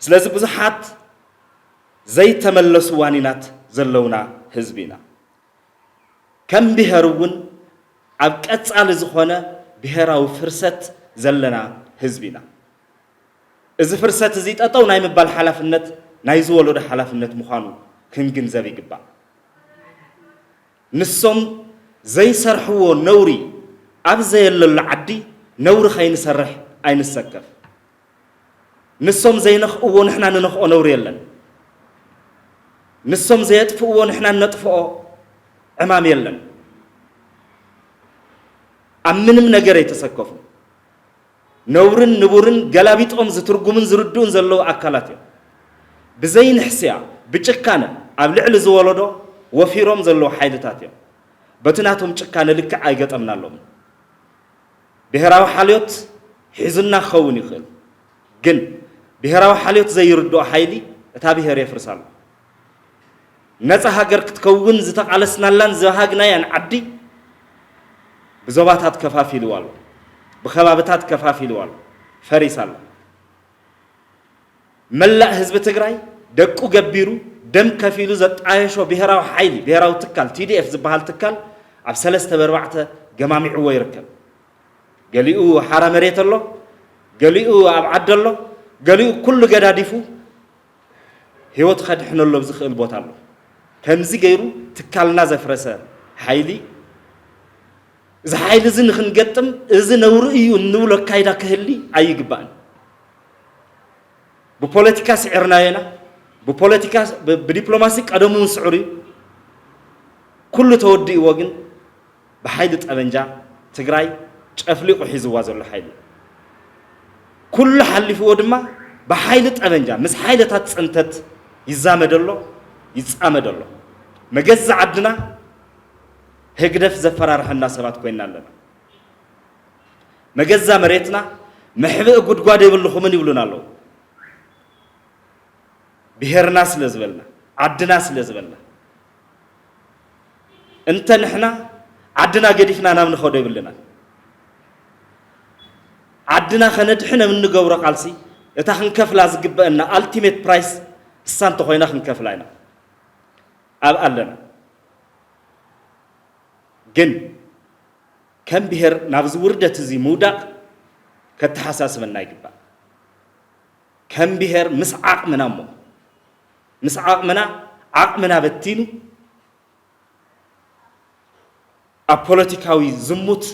ስለዚ ብዙሓት ዘይተመለሱ ዋኒናት ዘለውና ህዝቢ ኢና። ከም ብሄር እውን ኣብ ቀጻሊ ዝኾነ ብሄራዊ ፍርሰት ዘለና ህዝቢ ኢና። እዚ ፍርሰት እዚ ጠጠው ናይ ምባል ሓላፍነት ናይ ዝወለዶ ሓላፍነት ምዃኑ ክንግንዘብ ይግባእ። ንሶም ዘይሰርሕዎ ነውሪ ኣብ ዘየለሉ ዓዲ ነውሪ ከይንሰርሕ ኣይንሰከፍ። ንሶም ዘይነኽእዎ ንሕና ንነኽኦ ነውሪ የለን። ንሶም ዘየጥፍእዎ ንሕና እነጥፍኦ ዕማም የለን። ኣብ ምንም ነገር ኣይተሰከፉ። ነውርን ንቡርን ገላቢጦም ዝትርጉምን ዝርድኡን ዘለዉ ኣካላት እዮም። ብዘይንሕስያ ብጭካነ ኣብ ልዕሊ ዝወለዶ ወፊሮም ዘለዉ ሓይልታት እዮም። በቲ ናቶም ጭካነ ልክዕ ኣይገጠምናሎም። ብሄራዊ ሓልዮት ሒዙና ክኸውን ይኽእል፣ ግን ብሄራዊ ሓልዮት ዘይርድኦ ሓይሊ እታ ብሄር የፍርሳ ኣሎ። ነፃ ሃገር ክትከውን ዝተቓለስናላን ዝሃግናያን ዓዲ ብዞባታት ከፋፊልዋ ኣሎ፣ ብኸባብታት ከፋፊልዋ ኣሎ፣ ፈሪሳ ኣሎ። መላእ ህዝቢ ትግራይ ደቁ ገቢሩ ደም ከፊሉ ዘጣየሾ ብሄራዊ ሓይሊ ብሄራዊ ትካል ቲዲኤፍ ዝበሃል ትካል ኣብ ሰለስተ በርባዕተ ገማሚዕዎ ይርከብ። ገሊኡ ሓራ መሬት ኣሎ፣ ገሊኡ ኣብ ዓዲ ኣሎ፣ ገሊኡ ኩሉ ገዳዲፉ ህይወቱ ከድሕነሉ ኣብ ዝኽእል ቦታ ኣሎ። ከምዚ ገይሩ ትካልና ዘፍረሰ ሓይሊ፣ እዚ ሓይሊ እዚ ንኽንገጥም እዚ ነውሪ እዩ እንብሎ ኣካይዳ ክህሊ ኣይግባእን። ብፖለቲካ ስዒርናዮ ኢና። ብፖለቲካ፣ ብ-፣ ብዲፕሎማሲ ቀደሙ እውን ስዑር እዩ። ኩሉ ተወዲእዎ ግን ብሓይሊ ጠበንጃ ትግራይ ጨፍሊቑ ሒዝዋ ዘሎ ሓይሊ እዩ። ኩሉ ሓሊፍዎ ድማ ብሓይሊ ጠበንጃ ምስ ሓይልታት ፅንተት ይዛመድ ኣሎ፣ ይፃመድ ኣሎ። መገዛ ዓድና ህግደፍ ዘፈራርሐና ሰባት ኮይና ኣለና። መገዛ መሬትና መሕብኢ ጉድጓድ የብልኹምን ይብሉና ኣለዉ። ብሄርና ስለ ዝበልና፣ ዓድና ስለ ዝበልና። እንተ ንሕና ዓድና ገዲፍና ናብ ንኸዶ የብልና። ዓድና ከነድሕን ኣብ እንገብሮ ቃልሲ እታ ክንከፍላ ዝግበአና ኣልቲሜት ፕራይስ እሳ እንተኾይና ክንከፍላ ኢና። ኣብ ኣለና። ግን ከም ብሄር ናብዚ ውርደት እዚ ምውዳቕ ከተሓሳስበና ይግባእ። ከም ብሄር ምስ ዓቕምና እሞ፣ ምስ ዓቕምና፣ ዓቕምና በቲኑ ኣብ ፖለቲካዊ ዝሙት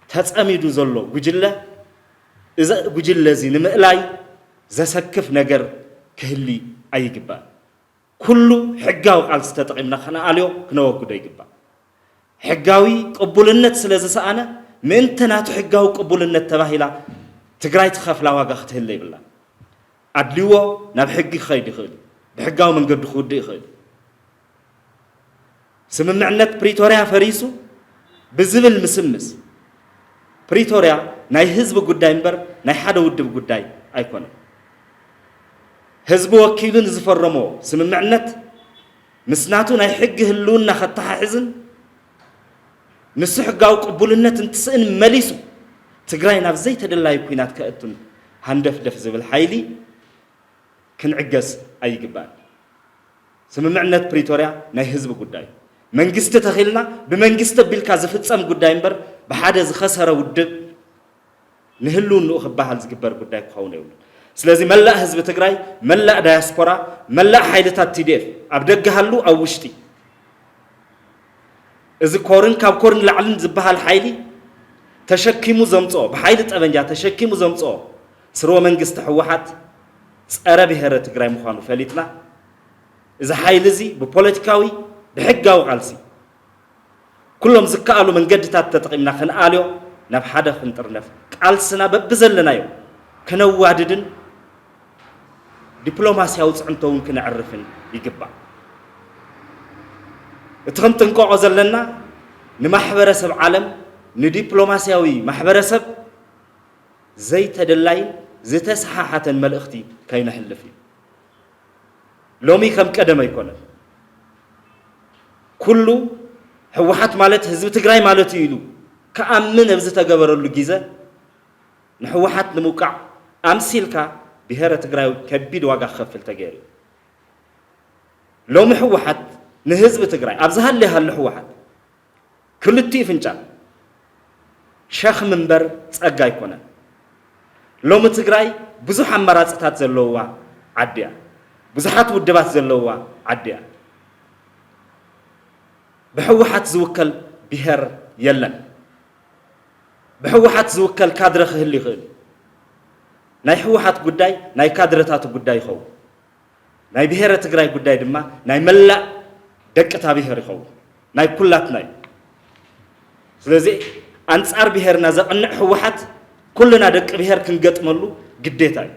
ተጸሚዱ ዘሎ ጉጅለ፣ እዚ ጉጅለ እዚ ንምእላይ ዘሰክፍ ነገር ክህሊ ኣይግባእን። ኩሉ ሕጋዊ ቃልሲ ተጠቒምና ከነኣልዮ ክነወግዶ ይግባእ። ሕጋዊ ቅቡልነት ስለ ዝሰኣነ፣ ምእንቲ ናቱ ሕጋዊ ቅቡልነት ተባሂላ ትግራይ ትኸፍላ ዋጋ ክትህለ ይብላን። ኣድልዎ ናብ ሕጊ ክኸይድ ይኽእል እዩ። ብሕጋዊ መንገዲ ክውድእ ይኽእል እዩ። ስምምዕነት ፕሪቶርያ ፈሪሱ ብዝብል ምስምስ፣ ፕሪቶርያ ናይ ህዝቢ ጉዳይ እምበር ናይ ሓደ ውድብ ጉዳይ ኣይኮነን። ህዝቢ ወኪሉ ንዝፈረሞ ስምምዕነት ምስ ናቱ ናይ ሕጊ ህልውና ከተሓሕዝን ንሱ ሕጋዊ ቅቡልነት እንትስእን መሊሱ ትግራይ ናብ ዘይተደላዩ ኲናት ከእቱን ሃንደፍደፍ ዝብል ሓይሊ ክንዕገስ ኣይግባእን። ስምምዕነት ፕሪቶርያ ናይ ህዝቢ ጉዳይ እዩ። መንግስቲ ተኺልና ብመንግስቲ ኣቢልካ ዝፍጸም ጉዳይ እምበር ብሓደ ዝኸሰረ ውድብ ንህልውንኡ ክበሃል ዝግበር ጉዳይ ክኸውን የብሉን። ስለዚ መላእ ህዝቢ ትግራይ፣ መላእ ዳያስፖራ፣ መላእ ሓይልታት ቲ ዲ ኤፍ ኣብ ደገ ሃሉ ኣብ ውሽጢ፣ እዚ ኮርን ካብ ኮርን ላዕልን ዝበሃል ሓይሊ ተሸኪሙ ዘምጽኦ፣ ብሓይሊ ጠበንጃ ተሸኪሙ ዘምጽኦ ስርወ መንግስቲ ህወሓት ጸረ ብሔረ ትግራይ ምዃኑ ፈሊጥና፣ እዚ ሓይሊ እዚ ብፖለቲካዊ፣ ብሕጋዊ ቃልሲ ኩሎም ዝከኣሉ መንገድታት ተጠቒምና ክንኣልዮ ናብ ሓደ ክንጥርነፍ ቃልስና በብዘለናዮ ከነዋድድን ዲፕሎማስያዊ ፅዕንቶ እውን ክነዕርፍን ይግባእ። እቲ ክንጥንቀቖ ዘለና ንማሕበረሰብ ዓለም፣ ንዲፕሎማስያዊ ማሕበረሰብ ዘይተደላይን ዝተሰሓሓተን መልእኽቲ ከይነሕልፍ እዩ። ሎሚ ከም ቀደም ኣይኮነን። ኩሉ ህወሓት ማለት ህዝቢ ትግራይ ማለት እዩ ኢሉ ክኣምን ኣብ ዝተገበረሉ ግዜ ንህወሓት ንምውቃዕ ኣምሲልካ ብሄረ ትግራይ ከቢድ ዋጋ ክኸፍል ተገይሩ እዩ። ሎሚ ህወሓት ንህዝቢ ትግራይ ኣብ ዝሃለ ይሃሉ ህወሓት ክልቲኡ ፍንጫል ሸኽሚ እምበር ጸጋ ኣይኮነን። ሎሚ ትግራይ ብዙሕ ኣማራፅታት ዘለውዋ ዓዲ እያ። ብዙሓት ውድባት ዘለውዋ ዓዲ እያ። ብህወሓት ዝውከል ብሄር የለን። ብህወሓት ዝውከል ካድረ ክህሉ ይኽእል እዩ። ናይ ህወሓት ጉዳይ ናይ ካድረታቱ ጉዳይ ይኸውን። ናይ ብሄረ ትግራይ ጉዳይ ድማ ናይ መላእ ደቂ እታ ብሄር ይኸውን፣ ናይ ኩላትና እዩ። ስለዚ ኣንጻር ብሄርና ዘቕንዕ ህወሓት ኩልና ደቂ ብሄር ክንገጥመሉ ግዴታ እዩ፣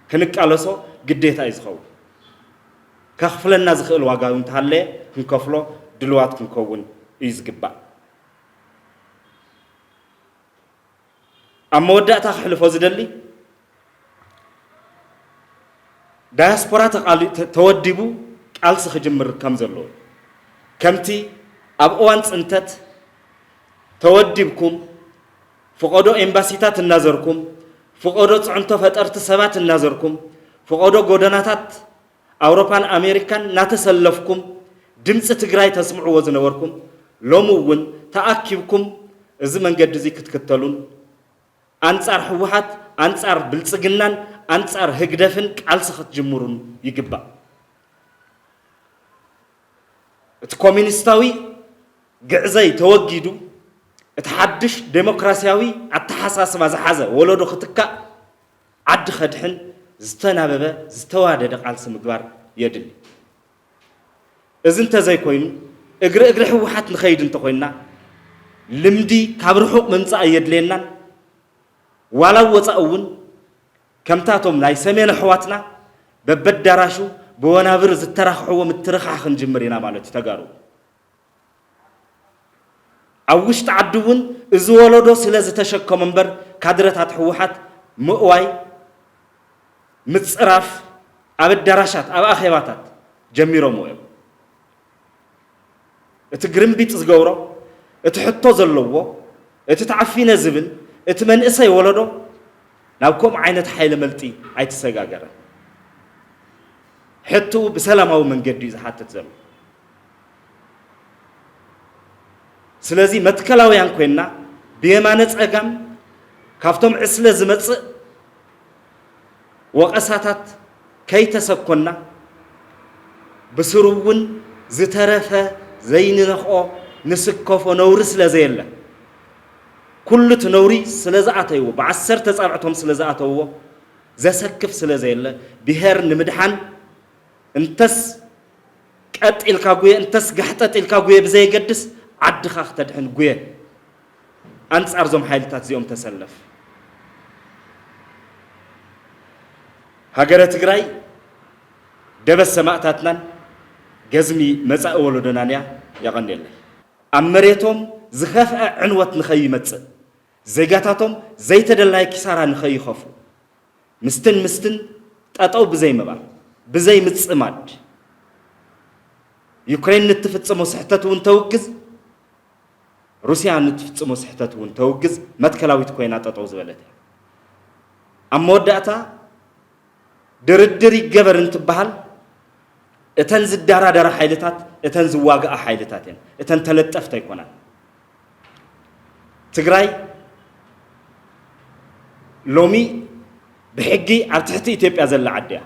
ክንቃለሶ ግዴታ እዩ ዝኸውን። ከኽፍለና ዝኽእል ዋጋ እውን እንተሃለየ ክንከፍሎ ድልዋት ክንከውን እዩ ዝግባእ። ኣብ መወዳእታ ክሕልፎ ዝደሊ፣ ዳያስፖራ ተቓሊ-፣ ተ-፣ ተወዲቡ ቃልሲ ክጅምር ከም ዘለዎ፣ ከምቲ ኣብ እዋን ፅንተት ተወዲብኩም፣ ፍቐዶ ኤምባሲታት እናዘርኩም፣ ፍቐዶ ፅዕንቶ ፈጠርቲ ሰባት እናዘርኩም፣ ፍቐዶ ጎደናታት ኣውሮፓን ኣሜሪካን እናተሰለፍኩም ድምፂ ትግራይ ተስምዕዎ ዝነበርኩም፣ ሎሚ እውን ተኣኪብኩም እዚ መንገዲ እዚ ክትክተሉን ኣንጻር ህወሓት፣ ኣንጻር ብልጽግናን ኣንጻር ህግደፍን ቃልሲ ክትጅምሩን ይግባእ። እቲ ኮሚኒስታዊ ግዕዘይ ተወጊዱ፣ እቲ ሓድሽ ዴሞክራሲያዊ ኣተሓሳስባ ዝሓዘ ወለዶ ክትካእ፣ ዓዲ ከድሕን ዝተናበበ ዝተዋደደ ቃልሲ ምግባር የድሊ። እዚ እንተዘይኮይኑ፣ እግሪ እግሪ ህወሓት ንኸይድ እንተኾይንና፣ ልምዲ ካብ ርሑቕ ምምጻእ ኣየድልየናን። ዋላ ኣብ ወጻኢ እውን ከምታቶም ናይ ሰሜን ኣሕዋትና በበዳራሹ ብወናብር ዝተራኽሕዎ ምትርኻኽ ክንጅምር ኢና ማለት እዩ ተጋሩ። ኣብ ውሽጢ ዓዲ እውን እዚ ወለዶ ስለ ዝተሸከሞ እምበር፣ ካድረታት ህወሓት ምእዋይ፣ ምጽራፍ፣ ኣብ ኣዳራሻት፣ ኣብ ኣኼባታት ጀሚሮምዎ እዮም። እቲ ግርምቢጥ ዝገብሮ፣ እቲ ሕቶ ዘለዎ፣ እቲ ተዓፊነ ዝብል፣ እቲ መንእሰይ ወለዶ ናብ ከምኡ ዓይነት ሓይሊ መልጢ ኣይተሰጋገረን። ሕትኡ ብሰላማዊ መንገዲ እዩ ዝሓትት ዘሎ። ስለዚ መትከላውያን ኮይንና ብየማነ ጸጋም ካብቶም ዕስለ ዝመጽእ ወቐሳታት ከይተሰኮና ብስሩ እውን ዝተረፈ ዘይንነኽኦ ንስከፎ ነውሪ ስለ ዘየለ ኩሉ እቲ ነውሪ ስለ ዝኣተይዎ ብዓሰርተ ጻብዕቶም ስለ ዝኣተውዎ ዘሰክፍ ስለ ዘየለ ብሄር ንምድሓን እንተስ ቀጥ ኢልካ ጉየ እንተስ ጋሕጠጥ ኢልካ ጉየ ብዘየገድስ ዓድኻ ክተድሕን ጉየ። ኣንጻር እዞም ሓይልታት እዚኦም ተሰለፍ። ሃገረ ትግራይ ደበት ሰማእታትናን ገዝሚ መጻኢ ወለዶናን እያ። የቐንየለይ። ኣብ መሬቶም ዝኸፍአ ዕንወት ንኸይመጽእ፣ ዜጋታቶም ዘይተደላየ ኪሳራ ንኸይኸፍሉ፣ ምስትንምስትን ጠጠው ብዘይ ምባል፣ ብዘይ ምጽማድ፣ ዩክሬን ንትፍጽሞ ስሕተት እውን ተውግዝ፣ ሩስያ ንትፍጽሞ ስሕተት እውን ተውግዝ መትከላዊት ኮይና ጠጠው ዝበለት እያ። ኣብ መወዳእታ ድርድር ይገበር እንትበሃል እተን ዝደራደራ ሓይልታት እተን ዝዋግኣ ሓይልታት እየን፣ እተን ተለጠፍቲ ኣይኮናን። ትግራይ ሎሚ ብሕጊ ኣብ ትሕቲ ኢትዮጵያ ዘላ ዓዲ እያ።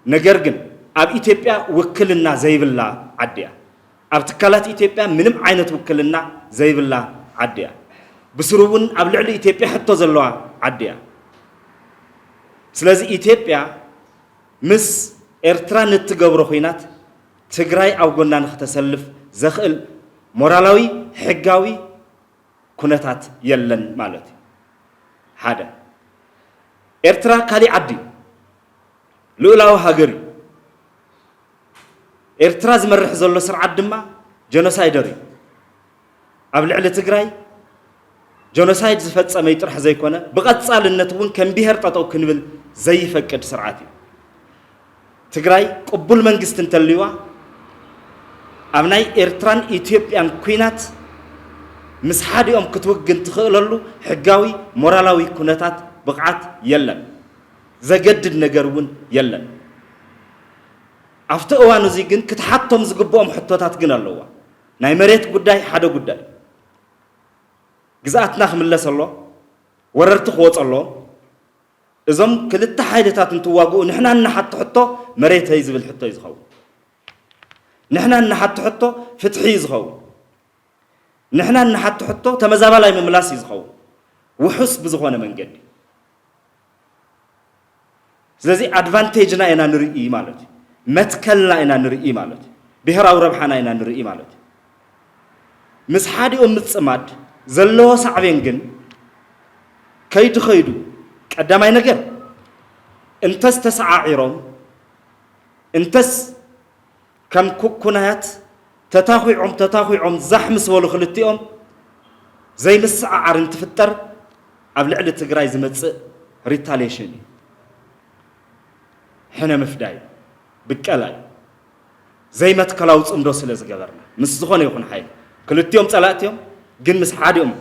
ነገር ግን ኣብ ኢትዮጵያ ውክልና ዘይብላ ዓዲ እያ። ኣብ ትካላት ኢትዮጵያ ምንም ዓይነት ውክልና ዘይብላ ዓዲ እያ። ብስሩ እውን ኣብ ልዕሊ ኢትዮጵያ ሕቶ ዘለዋ ዓዲ እያ። ስለዚ ኢትዮጵያ ምስ ኤርትራ ንትገብሮ ኹናት ትግራይ ኣብ ጎና ንክተሰልፍ ዘኽእል ሞራላዊ፣ ሕጋዊ ኩነታት የለን ማለት እዩ። ሓደ፣ ኤርትራ ካሊእ ዓዲ እዩ። ልኡላዊ ሃገር እዩ። ኤርትራ ዝመርሕ ዘሎ ስርዓት ድማ ጀኖሳይደር እዩ። ኣብ ልዕሊ ትግራይ ጀኖሳይድ ዝፈጸመ እዩ ጥራሕ ዘይኮነ፣ ብቐጻልነት እውን ከም ብሄር ጠጠው ክንብል ዘይፈቅድ ስርዓት እዩ። ትግራይ ቅቡል መንግስቲ እንተልዩዋ፣ ኣብ ናይ ኤርትራን ኢትዮጵያን ኲናት ምስ ሓዲኦም ክትውግን ትኽእለሉ ሕጋዊ፣ ሞራላዊ ኩነታት ብቕዓት የለን። ዘገድድ ነገር እውን የለን። ኣብቲ እዋን እዚ ግን ክትሓቶም ዝግብኦም ሕቶታት ግን ኣለዋ። ናይ መሬት ጉዳይ ሓደ ጉዳይ። ግዝኣትና ክምለስ ኣሎ፣ ወረርቲ ክወፁ ኣለዎም። እዞም ክልተ ሓይልታት እንትዋግኡ ንሕና እንሓቶ ሕቶ መሬተይ ዝብል ሕቶ እዩ ዝኸውን። ንሕና እንሓቶ ሕቶ ፍትሒ እዩ ዝኸውን። ንሕና እንሓቶ ሕቶ ተመዛባላይ ምምላስ እዩ ዝኸውን። ውሑስ ብዝኾነ መንገዲ። ስለዚ ኣድቫንቴጅና ኢና ንርኢ ማለት እዩ። መትከልና ኢና ንርኢ ማለት እዩ። ብሄራዊ ረብሓና ኢና ንርኢ ማለት እዩ። ምስ ሓዲኦም ምጽማድ ዘለዎ ሳዕቤን ግን ከይዱ ከይዱ ቀዳማይ ነገር እንተስ ተሰዓዒሮም እንተስ ከም ኩኩናያት ተታኺዖም ተታኺዖም ዛሕ ምስ በሉ ክልቲኦም ዘይምስዕዓር እንትፍጠር ኣብ ልዕሊ ትግራይ ዝመጽእ ሪታሊየሽን እዩ። ሕነ ምፍዳይ፣ ብቀላ እዩ። ዘይመትከላዊ ጽምዶ ስለ ዝገበርና ምስ ዝኾነ ይኹን ሓይሊ ክልቲኦም ጸላእቲ እዮም፣ ግን ምስ ሓዲኦም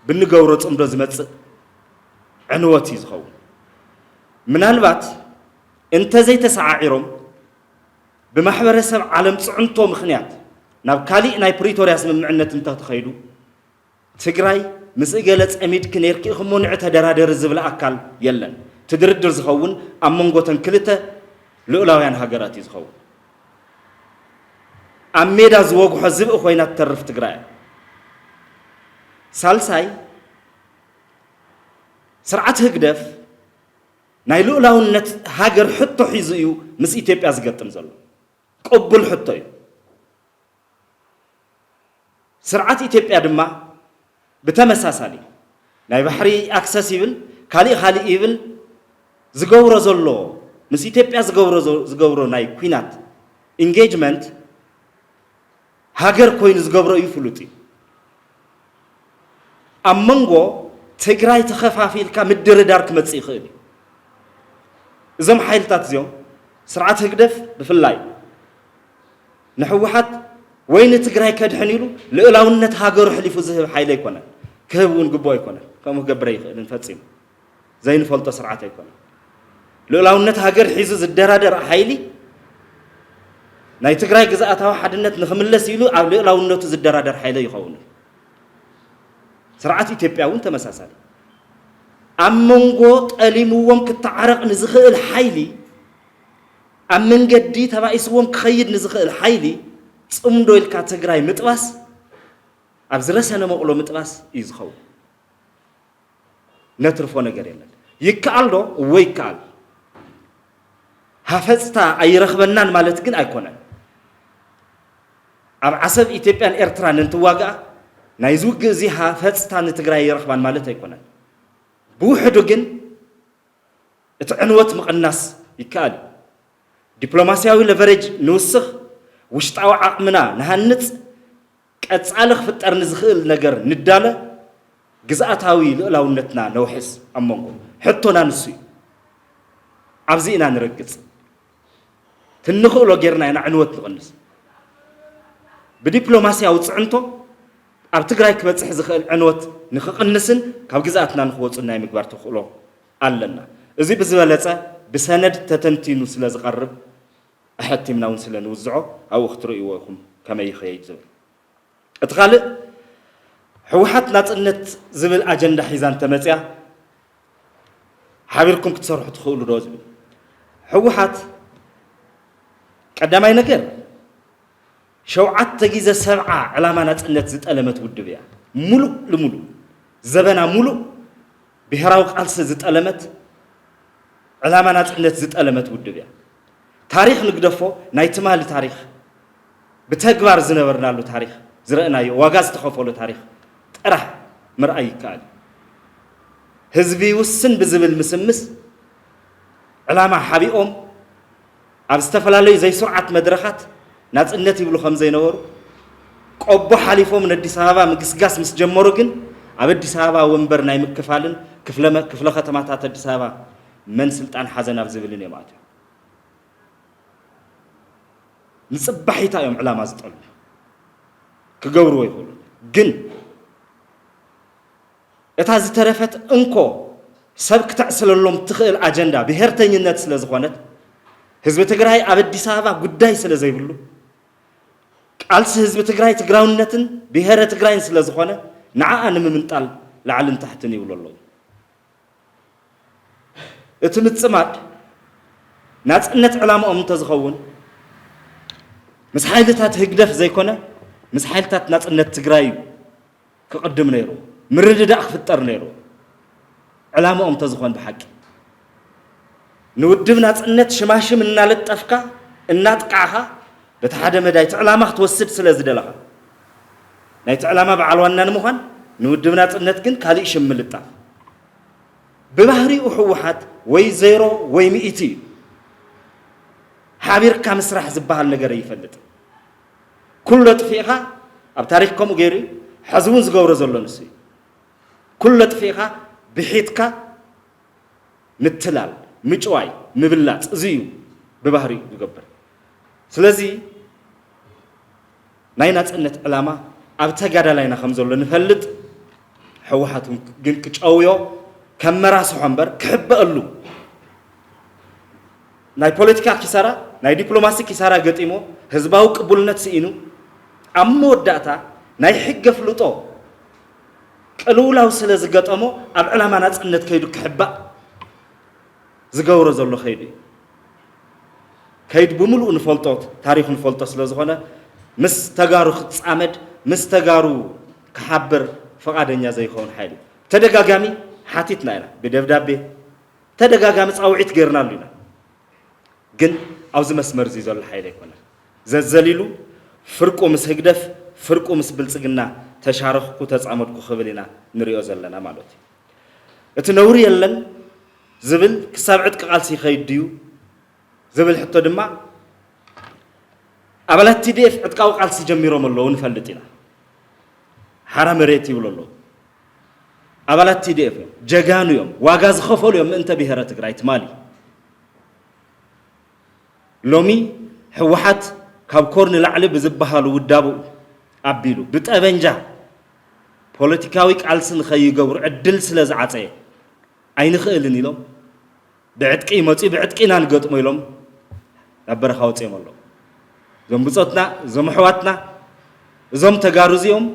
ብንገብሮ ጽምዶ ዝመጽእ ዕንወት እዩ ዝኸውን። ምናልባት እንተዘይተሰዓዒሮም ብማሕበረሰብ ዓለም ፅዕንቶ ምኽንያት ናብ ካሊእ ናይ ፕሪቶርያ ስምምዕነት እንተተኸይዱ ትግራይ ምስኡ ገለ ጸሚድኪ ነይርኪ ኢኹሞ ንዒ ተደራደሪ ዝብል ኣካል የለን። እቲ ድርድር ዝኸውን ኣብ መንጎ እተን ክልተ ልኡላውያን ሃገራት እዩ ዝኸውን። ኣብ ሜዳ ዝወግሖ ዝብኢ ኮይና ትተርፍ ትግራይ እያ። ሳልሳይ፣ ስርዓት ህግደፍ ናይ ልኡላውነት ሃገር ሕቶ ሒዙ እዩ ምስ ኢትዮጵያ ዝገጥም ዘሎ። ቅቡል ሕቶ እዩ። ስርዓት ኢትዮጵያ ድማ ብተመሳሳሊ ናይ ባሕሪ ኣክሰስ ይብል፣ ካሊእ ካሊእ ይብል፣ ዝገብሮ ዘሎ፣ ምስ ኢትዮጵያ ዝገብሮ ዞ-፣ ዝገብሮ ናይ ኲናት ኢንጌጅመንት ሃገር ኮይኑ ዝገብሮ እዩ ፍሉጥ እዩ። ኣብ መንጎ ትግራይ ተኸፋፊልካ ምድርዳር ክመጽእ ይኽእል እዩ። እዞም ሓይልታት እዚኦም ስርዓት ህግደፍ ብፍላይ ንህወሓት ወይ ንትግራይ ከድሕን ኢሉ ልኡላውነት ሃገሩ ኣሕሊፉ ዝህብ ሓይሊ ኣይኮነን፣ ክህብ እውን ግቡእ ኣይኮነን። ከምኡ ክገብር ኣይኽእልን ፈጺሙ። ዘይንፈልጦ ስርዓት ኣይኮነን። ልኡላውነት ሃገር ሒዙ ዝደራደር ሓይሊ ናይ ትግራይ ግዝኣታዊ ሓድነት ንኽምለስ ኢሉ ኣብ ልኡላውነቱ ዝደራደር ሓይሊ ይኸውን። ስርዓት ኢትዮጵያ እውን ተመሳሳሊ። ኣብ መንጎ ጠሊምዎም ክተዓረቕ ንዝኽእል ሓይሊ፣ ኣብ መንገዲ ተባኢስዎም ክኸይድ ንዝኽእል ሓይሊ ጽምዶ ኢልካ ትግራይ ምጥባስ ኣብ ዝረሰነ መቕሎ ምጥባስ እዩ ዝኸውን። ነትርፎ ነገር የለን። ይከኣል ዶ? እወ ይከኣል። ሃፈጽታ ኣይረኽበናን ማለት ግን ኣይኮነን። ኣብ ዓሰብ ኢትዮጵያን ኤርትራን እንትዋግኣ ናይዚ ውግእ እዚ ሃፈጽታ ንትግራይ ኣይረኽባን ማለት ኣይኮነን። ብውሕዱ ግን እቲ ዕንወት ምቕናስ ይከኣል እዩ። ዲፕሎማስያዊ ለቨሬጅ ንውስኽ፣ ውሽጣዊ ዓቕምና ንሃንጽ፣ ቀጻሊ ክፍጠር ንዝኽእል ነገር ንዳለ፣ ግዝኣታዊ ልኡላውነትና ነውሕስ። ኣብ መንጎ ሕቶና ንሱ እዩ። ኣብዚ ኢና ንረግጽ። ትንኽእሎ ጌርና ኢና ዕንወት ንቕንስ። ብዲፕሎማስያዊ ጽዕንቶ ኣብ ትግራይ ክበጽሕ ዝኽእል ዕንወት ንኽቕንስን ካብ ግዝኣትና ንኽወጹን ናይ ምግባር ተኽእሎ ኣለና። እዚ ብዝበለጸ ብሰነድ ተተንቲኑ ስለ ዝቐርብ፣ ኣሐቲምና እውን ስለ ንውዝዖ ኣብኡ ክትርእይዎ ኢኹም ከመይ ይኸይድ ዝብል። እቲ ካልእ፣ ህወሓት ናጽነት ዝብል ኣጀንዳ ሒዛ እንተመጽያ ሓቢርኩም ክትሰርሑ ትኽእሉ ዶ ዝብል። ህወሓት ቀዳማይ ነገር ሸውዓተ ግዜ ሰብዓ ዕላማ ናጽነት ዝጠለመት ውድብ እያ። ሙሉእ ልሙሉእ ዘበና ሙሉእ ብሄራዊ ቃልሲ ዝጠለመት ዕላማ ናጽነት ዝጠለመት ውድብ እያ። ታሪኽ ንግደፎ፣ ናይ ትማሊ ታሪኽ፣ ብተግባር ዝነበርናሉ ታሪኽ፣ ዝረእናዮ ዋጋ ዝተኸፈሎ ታሪኽ ጥራሕ ምርኣይ ይከኣል እዩ። ህዝቢ ይውስን ብዝብል ምስምስ ዕላማ ሓቢኦም ኣብ ዝተፈላለዩ ዘይስርዓት መድረኻት ናጽነት ይብሉ ከም ዘይነበሩ፣ ቆቦ ሓሊፎም ንኣዲስ ኣበባ ምግስጋስ ምስ ጀመሩ ግን ኣብ ኣዲስ ኣበባ ወንበር ናይ ምክፋልን ክፍለ መ-፣ ክፍለ ከተማታት ኣዲስ ኣበባ መን ስልጣን ሓዘ ናብ ዝብልን እዮም ኣትዮም። ንጽባሒታ እዮም ዕላማ ዝጠልሙ። ክገብርዎ ይኽእሉ። ግን እታ ዝተረፈት እንኮ ሰብ ክተዕስለሎም ትኽእል ኣጀንዳ ብሄርተኝነት ስለ ዝኾነት፣ ህዝቢ ትግራይ ኣብ ኣዲስ ኣበባ ጉዳይ ስለ ዘይብሉ፣ ቃልሲ ህዝቢ ትግራይ ትግራውነትን ብሄረ ትግራይን ስለ ዝኾነ፣ ንዓኣ ንምምንጣል ላዕልን ታሕትን ይብሉ ኣለዉ። እቲ ምጽማድ ናጽነት ዕላማኦም እንተዝኸውን፣ ምስ ሓይልታት ህግደፍ ዘይኮነ፣ ምስ ሓይልታት ናጽነት ትግራይ እዩ ክቕድም ነይሩ። ምርድዳእ ክፍጠር ነይሩ። ዕላማኦም እንተዝኾን ብሓቂ። ንውድብ ናጽነት ሽማሽም እናለጠፍካ፣ እናጥቃዕኻ፣ በቲ ሓደ መዳይ እቲ ዕላማ ክትወስድ ስለ ዝደለኻ፣ ናይቲ ዕላማ በዓል ዋና ንምዃን፣ ንውድብ ናጽነት ግን ካሊእ ሽም ምልጣፍ። ብባህሪኡ ህወሓት ወይ ዜሮ ወይ ሚእቲ እዩ። ሓቢርካ ምስራሕ ዝበሃል ነገር ኣይፈልጥን። ኩሉ ኣጥፊእኻ፣ ኣብ ታሪኽ ከምኡ ገይሩ እዩ፣ ሕዚ እውን ዝገብሮ ዘሎ ንሱ እዩ። ኩሉ ኣጥፊእኻ፣ ብሒትካ ምትላል፣ ምጭዋይ፣ ምብላፅ፣ እዚ እዩ ብባህሪኡ ዝገብር። ስለዚ ናይ ናፅነት ዕላማ ኣብ ተጋዳላይና ከም ዘሎ ንፈልጥ፣ ህወሓት እውን ግን ክጨውዮ፣ ከመራስሖ እምበር ክሕበአሉ፣ ናይ ፖለቲካ ኪሳራ፣ ናይ ዲፕሎማሲ ኪሳራ ገጢሞ፣ ህዝባዊ ቅቡልነት ስኢኑ፣ ኣብ መወዳእታ ናይ ሕገ ፍልጦ ቅልውላው ስለ ዝገጠሞ ኣብ ዕላማ ናጽነት ከይዱ ክሕባእ ዝገብሮ ዘሎ ከይዱ እዩ። ከይዱ ብምሉኡ ንፈልጦ፣ ታሪኹ ንፈልጦ ስለ ዝኾነ፣ ምስ ተጋሩ ክጻመድ፣ ምስ ተጋሩ ክሓብር ፍቓደኛ ዘይኸውን ሓይሊ እዩ። ተደጋጋሚ ሓቲትና ኢና፣ ብደብዳቤ ተደጋጋሚ ጻውዒት ጌርናሉ ኢና። ግን ኣብዚ መስመር እዚ ዘሎ ሓይሊ ኣይኮነን። ዘዘሊሉ ፍርቁ ምስ ህግደፍ፣ ፍርቁ ምስ ብልጽግና ተሻረኽኩ፣ ተጻመድኩ ክብል ኢና ንሪኦ ዘለና ማለት እዩ። እቲ ነውሪ የለን ዝብል ክሳብ ዕጥቂ ቃልሲ ይኸይድ ድዩ ዝብል ሕቶ ድማ ኣባላት ቲ ዲ ኤፍ ዕጥቃዊ ቃልሲ ጀሚሮም ኣለዉ ንፈልጥ ኢና። ሓራ መሬት ይብሉ ኣለዉ። ኣባላት ቲ ዲ ኤፍ እዮም፣ ጀጋኑ እዮም፣ ዋጋ ዝኸፈሉ እዮም ምእንተ ብሔረ ትግራይ ትማሊ። ሎሚ ህወሓት ካብ ኮር ንላዕሊ ብዝበሃሉ ውዳቡ ኣቢሉ ብጠበንጃ ፖለቲካዊ ቃልሲ ንኸይገብሩ ዕድል ስለ ዝዓፀየ ኣይንኽእልን ኢሎም ብዕጥቂ ይመፁ፣ ብዕጥቂ ኢና ንገጥሞ ኢሎም ናብ በረኻ ወፂኦም ኣለዉ። እዞም ብፆትና፣ እዞም ኣሕዋትና፣ እዞም ተጋሩ እዚኦም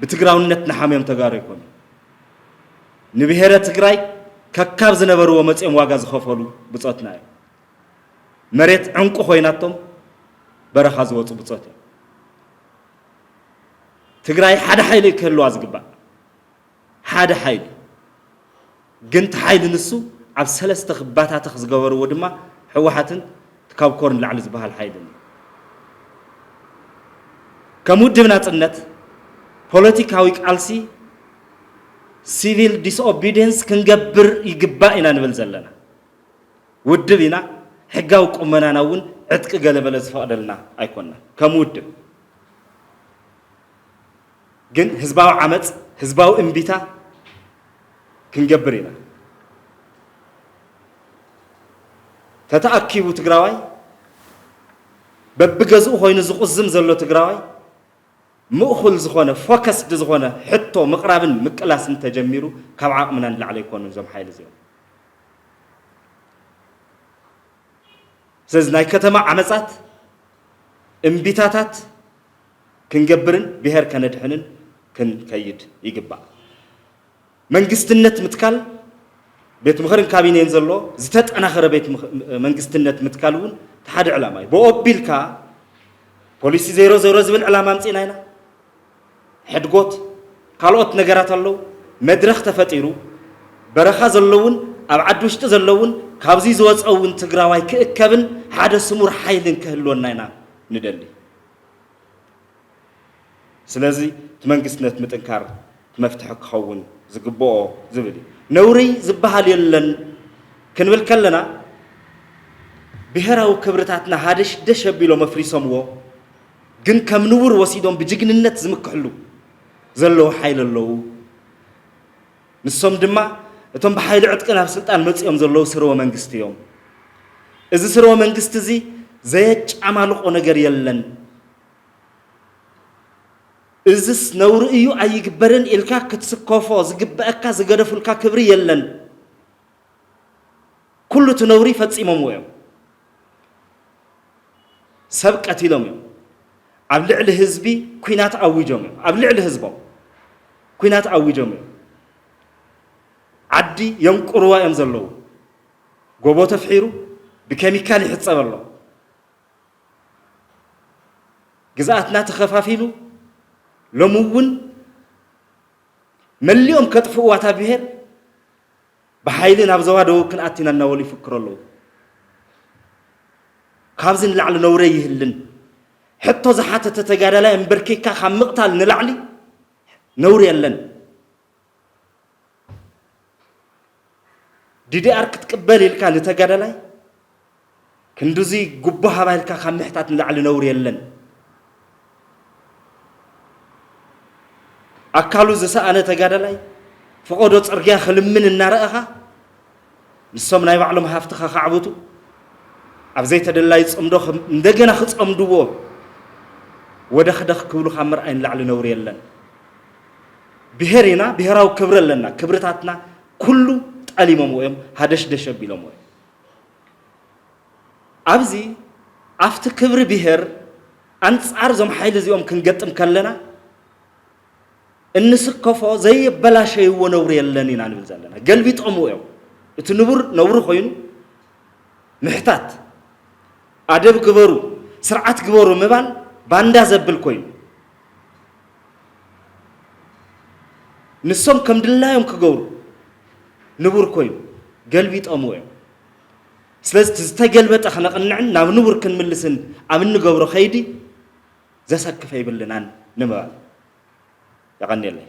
ብትግራውነት ንሓምዮም ተጋሩ ኣይኮኑን። ንብሔረ ትግራይ ከካብ ዝነበርዎ መፂኦም ዋጋ ዝኸፈሉ ብፆትና እዮም። መሬት ዕንቁ ኮይናቶም በረኻ ዝወፁ ብፆት እዮም። ትግራይ ሓደ ሓይሊ ክህልዋ ዝግባእ፣ ሓደ ሓይሊ ግን፣ እቲ ሓይሊ ንሱ ኣብ ሰለስተ ክባታተኽ ዝገበርዎ ድማ ህወሓትን ካብ ኮር ንላዕሊ ዝበሃል ሓይልን እዩ። ከም ውድብ ናፅነት ፖለቲካዊ ቃልሲ ሲቪል ዲስኦቢዲየንስ ክንገብር ይግባእ ኢና ንብል ዘለና። ውድብ ኢና፣ ሕጋዊ ቁመናና እውን ዕጥቂ ገለበለ ዝፈቕደልና ኣይኮንና። ከም ውድብ ግን ህዝባዊ ዓመፅ፣ ህዝባዊ እምቢታ ክንገብር ኢና። ተተኣኪቡ ትግራዋይ፣ በብገዝኡ ኮይኑ ዝቑዝም ዘሎ ትግራዋይ፣ ምእኹል ዝኾነ፣ ፎከስድ ዝኾነ ሕቶ ምቕራብን ምቅላስን ተጀሚሩ፣ ካብ ዓቕምና ንላዕሊ ኣይኮኑን እዞም ሓይሊ እዚኦም። ስለዚ ናይ ከተማ ዓመፃት፣ እምቢታታት ክንገብርን ብሄር ከነድሕንን ክንከይድ ይግባእ። መንግስትነት ምትካል፣ ቤት ምኽርን ካቢኔን ዘሎ ዝተጠናኸረ ቤት ምኽ-፣ መንግስትነት ምትካል እውን እቲ ሓደ ዕላማ እዩ። ብኦ ኣቢልካ ፖሊሲ ዜሮ ዜሮ ዝብል ዕላማ ኣምፂእና ኢና። ሕድጎት፣ ካልኦት ነገራት ኣለዉ። መድረኽ ተፈጢሩ፣ በረኻ ዘለውን ኣብ ዓዲ ውሽጢ ዘለውን ካብዚ ዝወፀ እውን ትግራዋይ ክእከብን ሓደ ስሙር ሓይልን ክህልወና ኢና ንደሊ። ስለዚ እቲ መንግስትነት ምጥንካር እቲ መፍትሒ ክኸውን ዝግብኦ ዝብል እዩ። ነውሪ ዝበሃል የለን ክንብል ከለና፣ ብሄራዊ ክብርታትና ሃደሽ ደሽ ኣቢሎም ኣፍሪሶምዎ፣ ግን ከም ንቡር ወሲዶም ብጅግንነት ዝምክሕሉ ዘለዉ ሓይሊ ኣለዉ። ንሶም ድማ እቶም ብሓይሊ ዕጥቂ ናብ ስልጣን መጺኦም ዘለዉ ስርወ መንግስቲ እዮም። እዚ ስርወ መንግስቲ እዚ ዘየጫማልቖ ነገር የለን። እዝስ ነውሪ እዩ ኣይግበርን ኢልካ ክትስከፎ ዝግበኣካ ዝገደፉልካ ክብሪ የለን። ኩሉ እቲ ነውሪ ፈጺሞምዎ እዮም። ሰብ ቀቲሎም እዮም። ኣብ ልዕሊ ህዝቢ ኲናት ኣዊጆም እዮም። ኣብ ልዕሊ ህዝቦም ኲናት ኣዊጆም እዮም። ዓዲ የንቁርዋ እዮም ዘለዉ። ጎቦ ተፍሒሩ ብኬሚካል ይሕጸብ ኣሎ። ግዝኣትና ተኸፋፊሉ ሎሚ እውን መሊኦም ከጥፍእዋ እታ ብሄር ብሓይሊ ናብ ዞባ ደቡብ ክንኣቲ ኢና እናበሉ ይፍክሩ ኣለዉ። ካብዚ ንላዕሊ ነውሪ ኣይህልን። ሕቶ ዝሓተተ ተጋዳላይ ኣንበርኪኽካ ካብ ምቕታል ንላዕሊ ነውሪ የለን። ዲ ዲ ኣር ክትቅበል ኢልካ ንተጋዳላይ ክንድዚ ጉቦ ሃባ ኢልካ ካብ ምሕታት ንላዕሊ ነውሪ የለን። ኣካሉ ዝሰኣነ ተጋዳላይ ፈቐዶ ጽርግያ ክልምን እናረኣኻ፣ ንሶም ናይ ባዕሎም ሃፍቲ ከኻዕብቱ፣ ኣብ ዘይተደላይ ጽምዶ ከም እንደገና ክጸምድዎ ወደኽደኽ ክብሉ ካብ ምርኣይ ንላዕሊ ነውሪ የለን። ብሄር ኢና፣ ብሄራዊ ክብሪ ኣለና። ክብርታትና ኩሉ ጠሊሞምዎ እዮም፣ ሃደሽደሽ ኣቢሎምዎ እዮም። ኣብዚ፣ ኣብቲ ክብሪ ብሄር ኣንጻር እዞም ሓይሊ እዚኦም ክንገጥም ከለና፣ እንስከፎ ዘይበላሸይዎ ነውሪ የለን ኢና ንብል ዘለና። ገልቢጦምዎ እዮም። እቲ ንቡር ነውሪ ኮይኑ ምሕታት፣ ኣደብ ግበሩ፣ ስርዓት ግበሩ ምባል ባንዳ ዘብል ኮይኑ፣ ንሶም ከም ድላዮም ክገብሩ ንቡር ኮይኑ ገልቢጦምዎ እዮም። ስለዚ እቲ ዝተገልበጠ ከነቕንዕን ናብ ንቡር ክንምልስን ኣብ እንገብሮ ከይዲ ዘሰክፍ ኣይብልናን ንምባል። የቐንየለይ።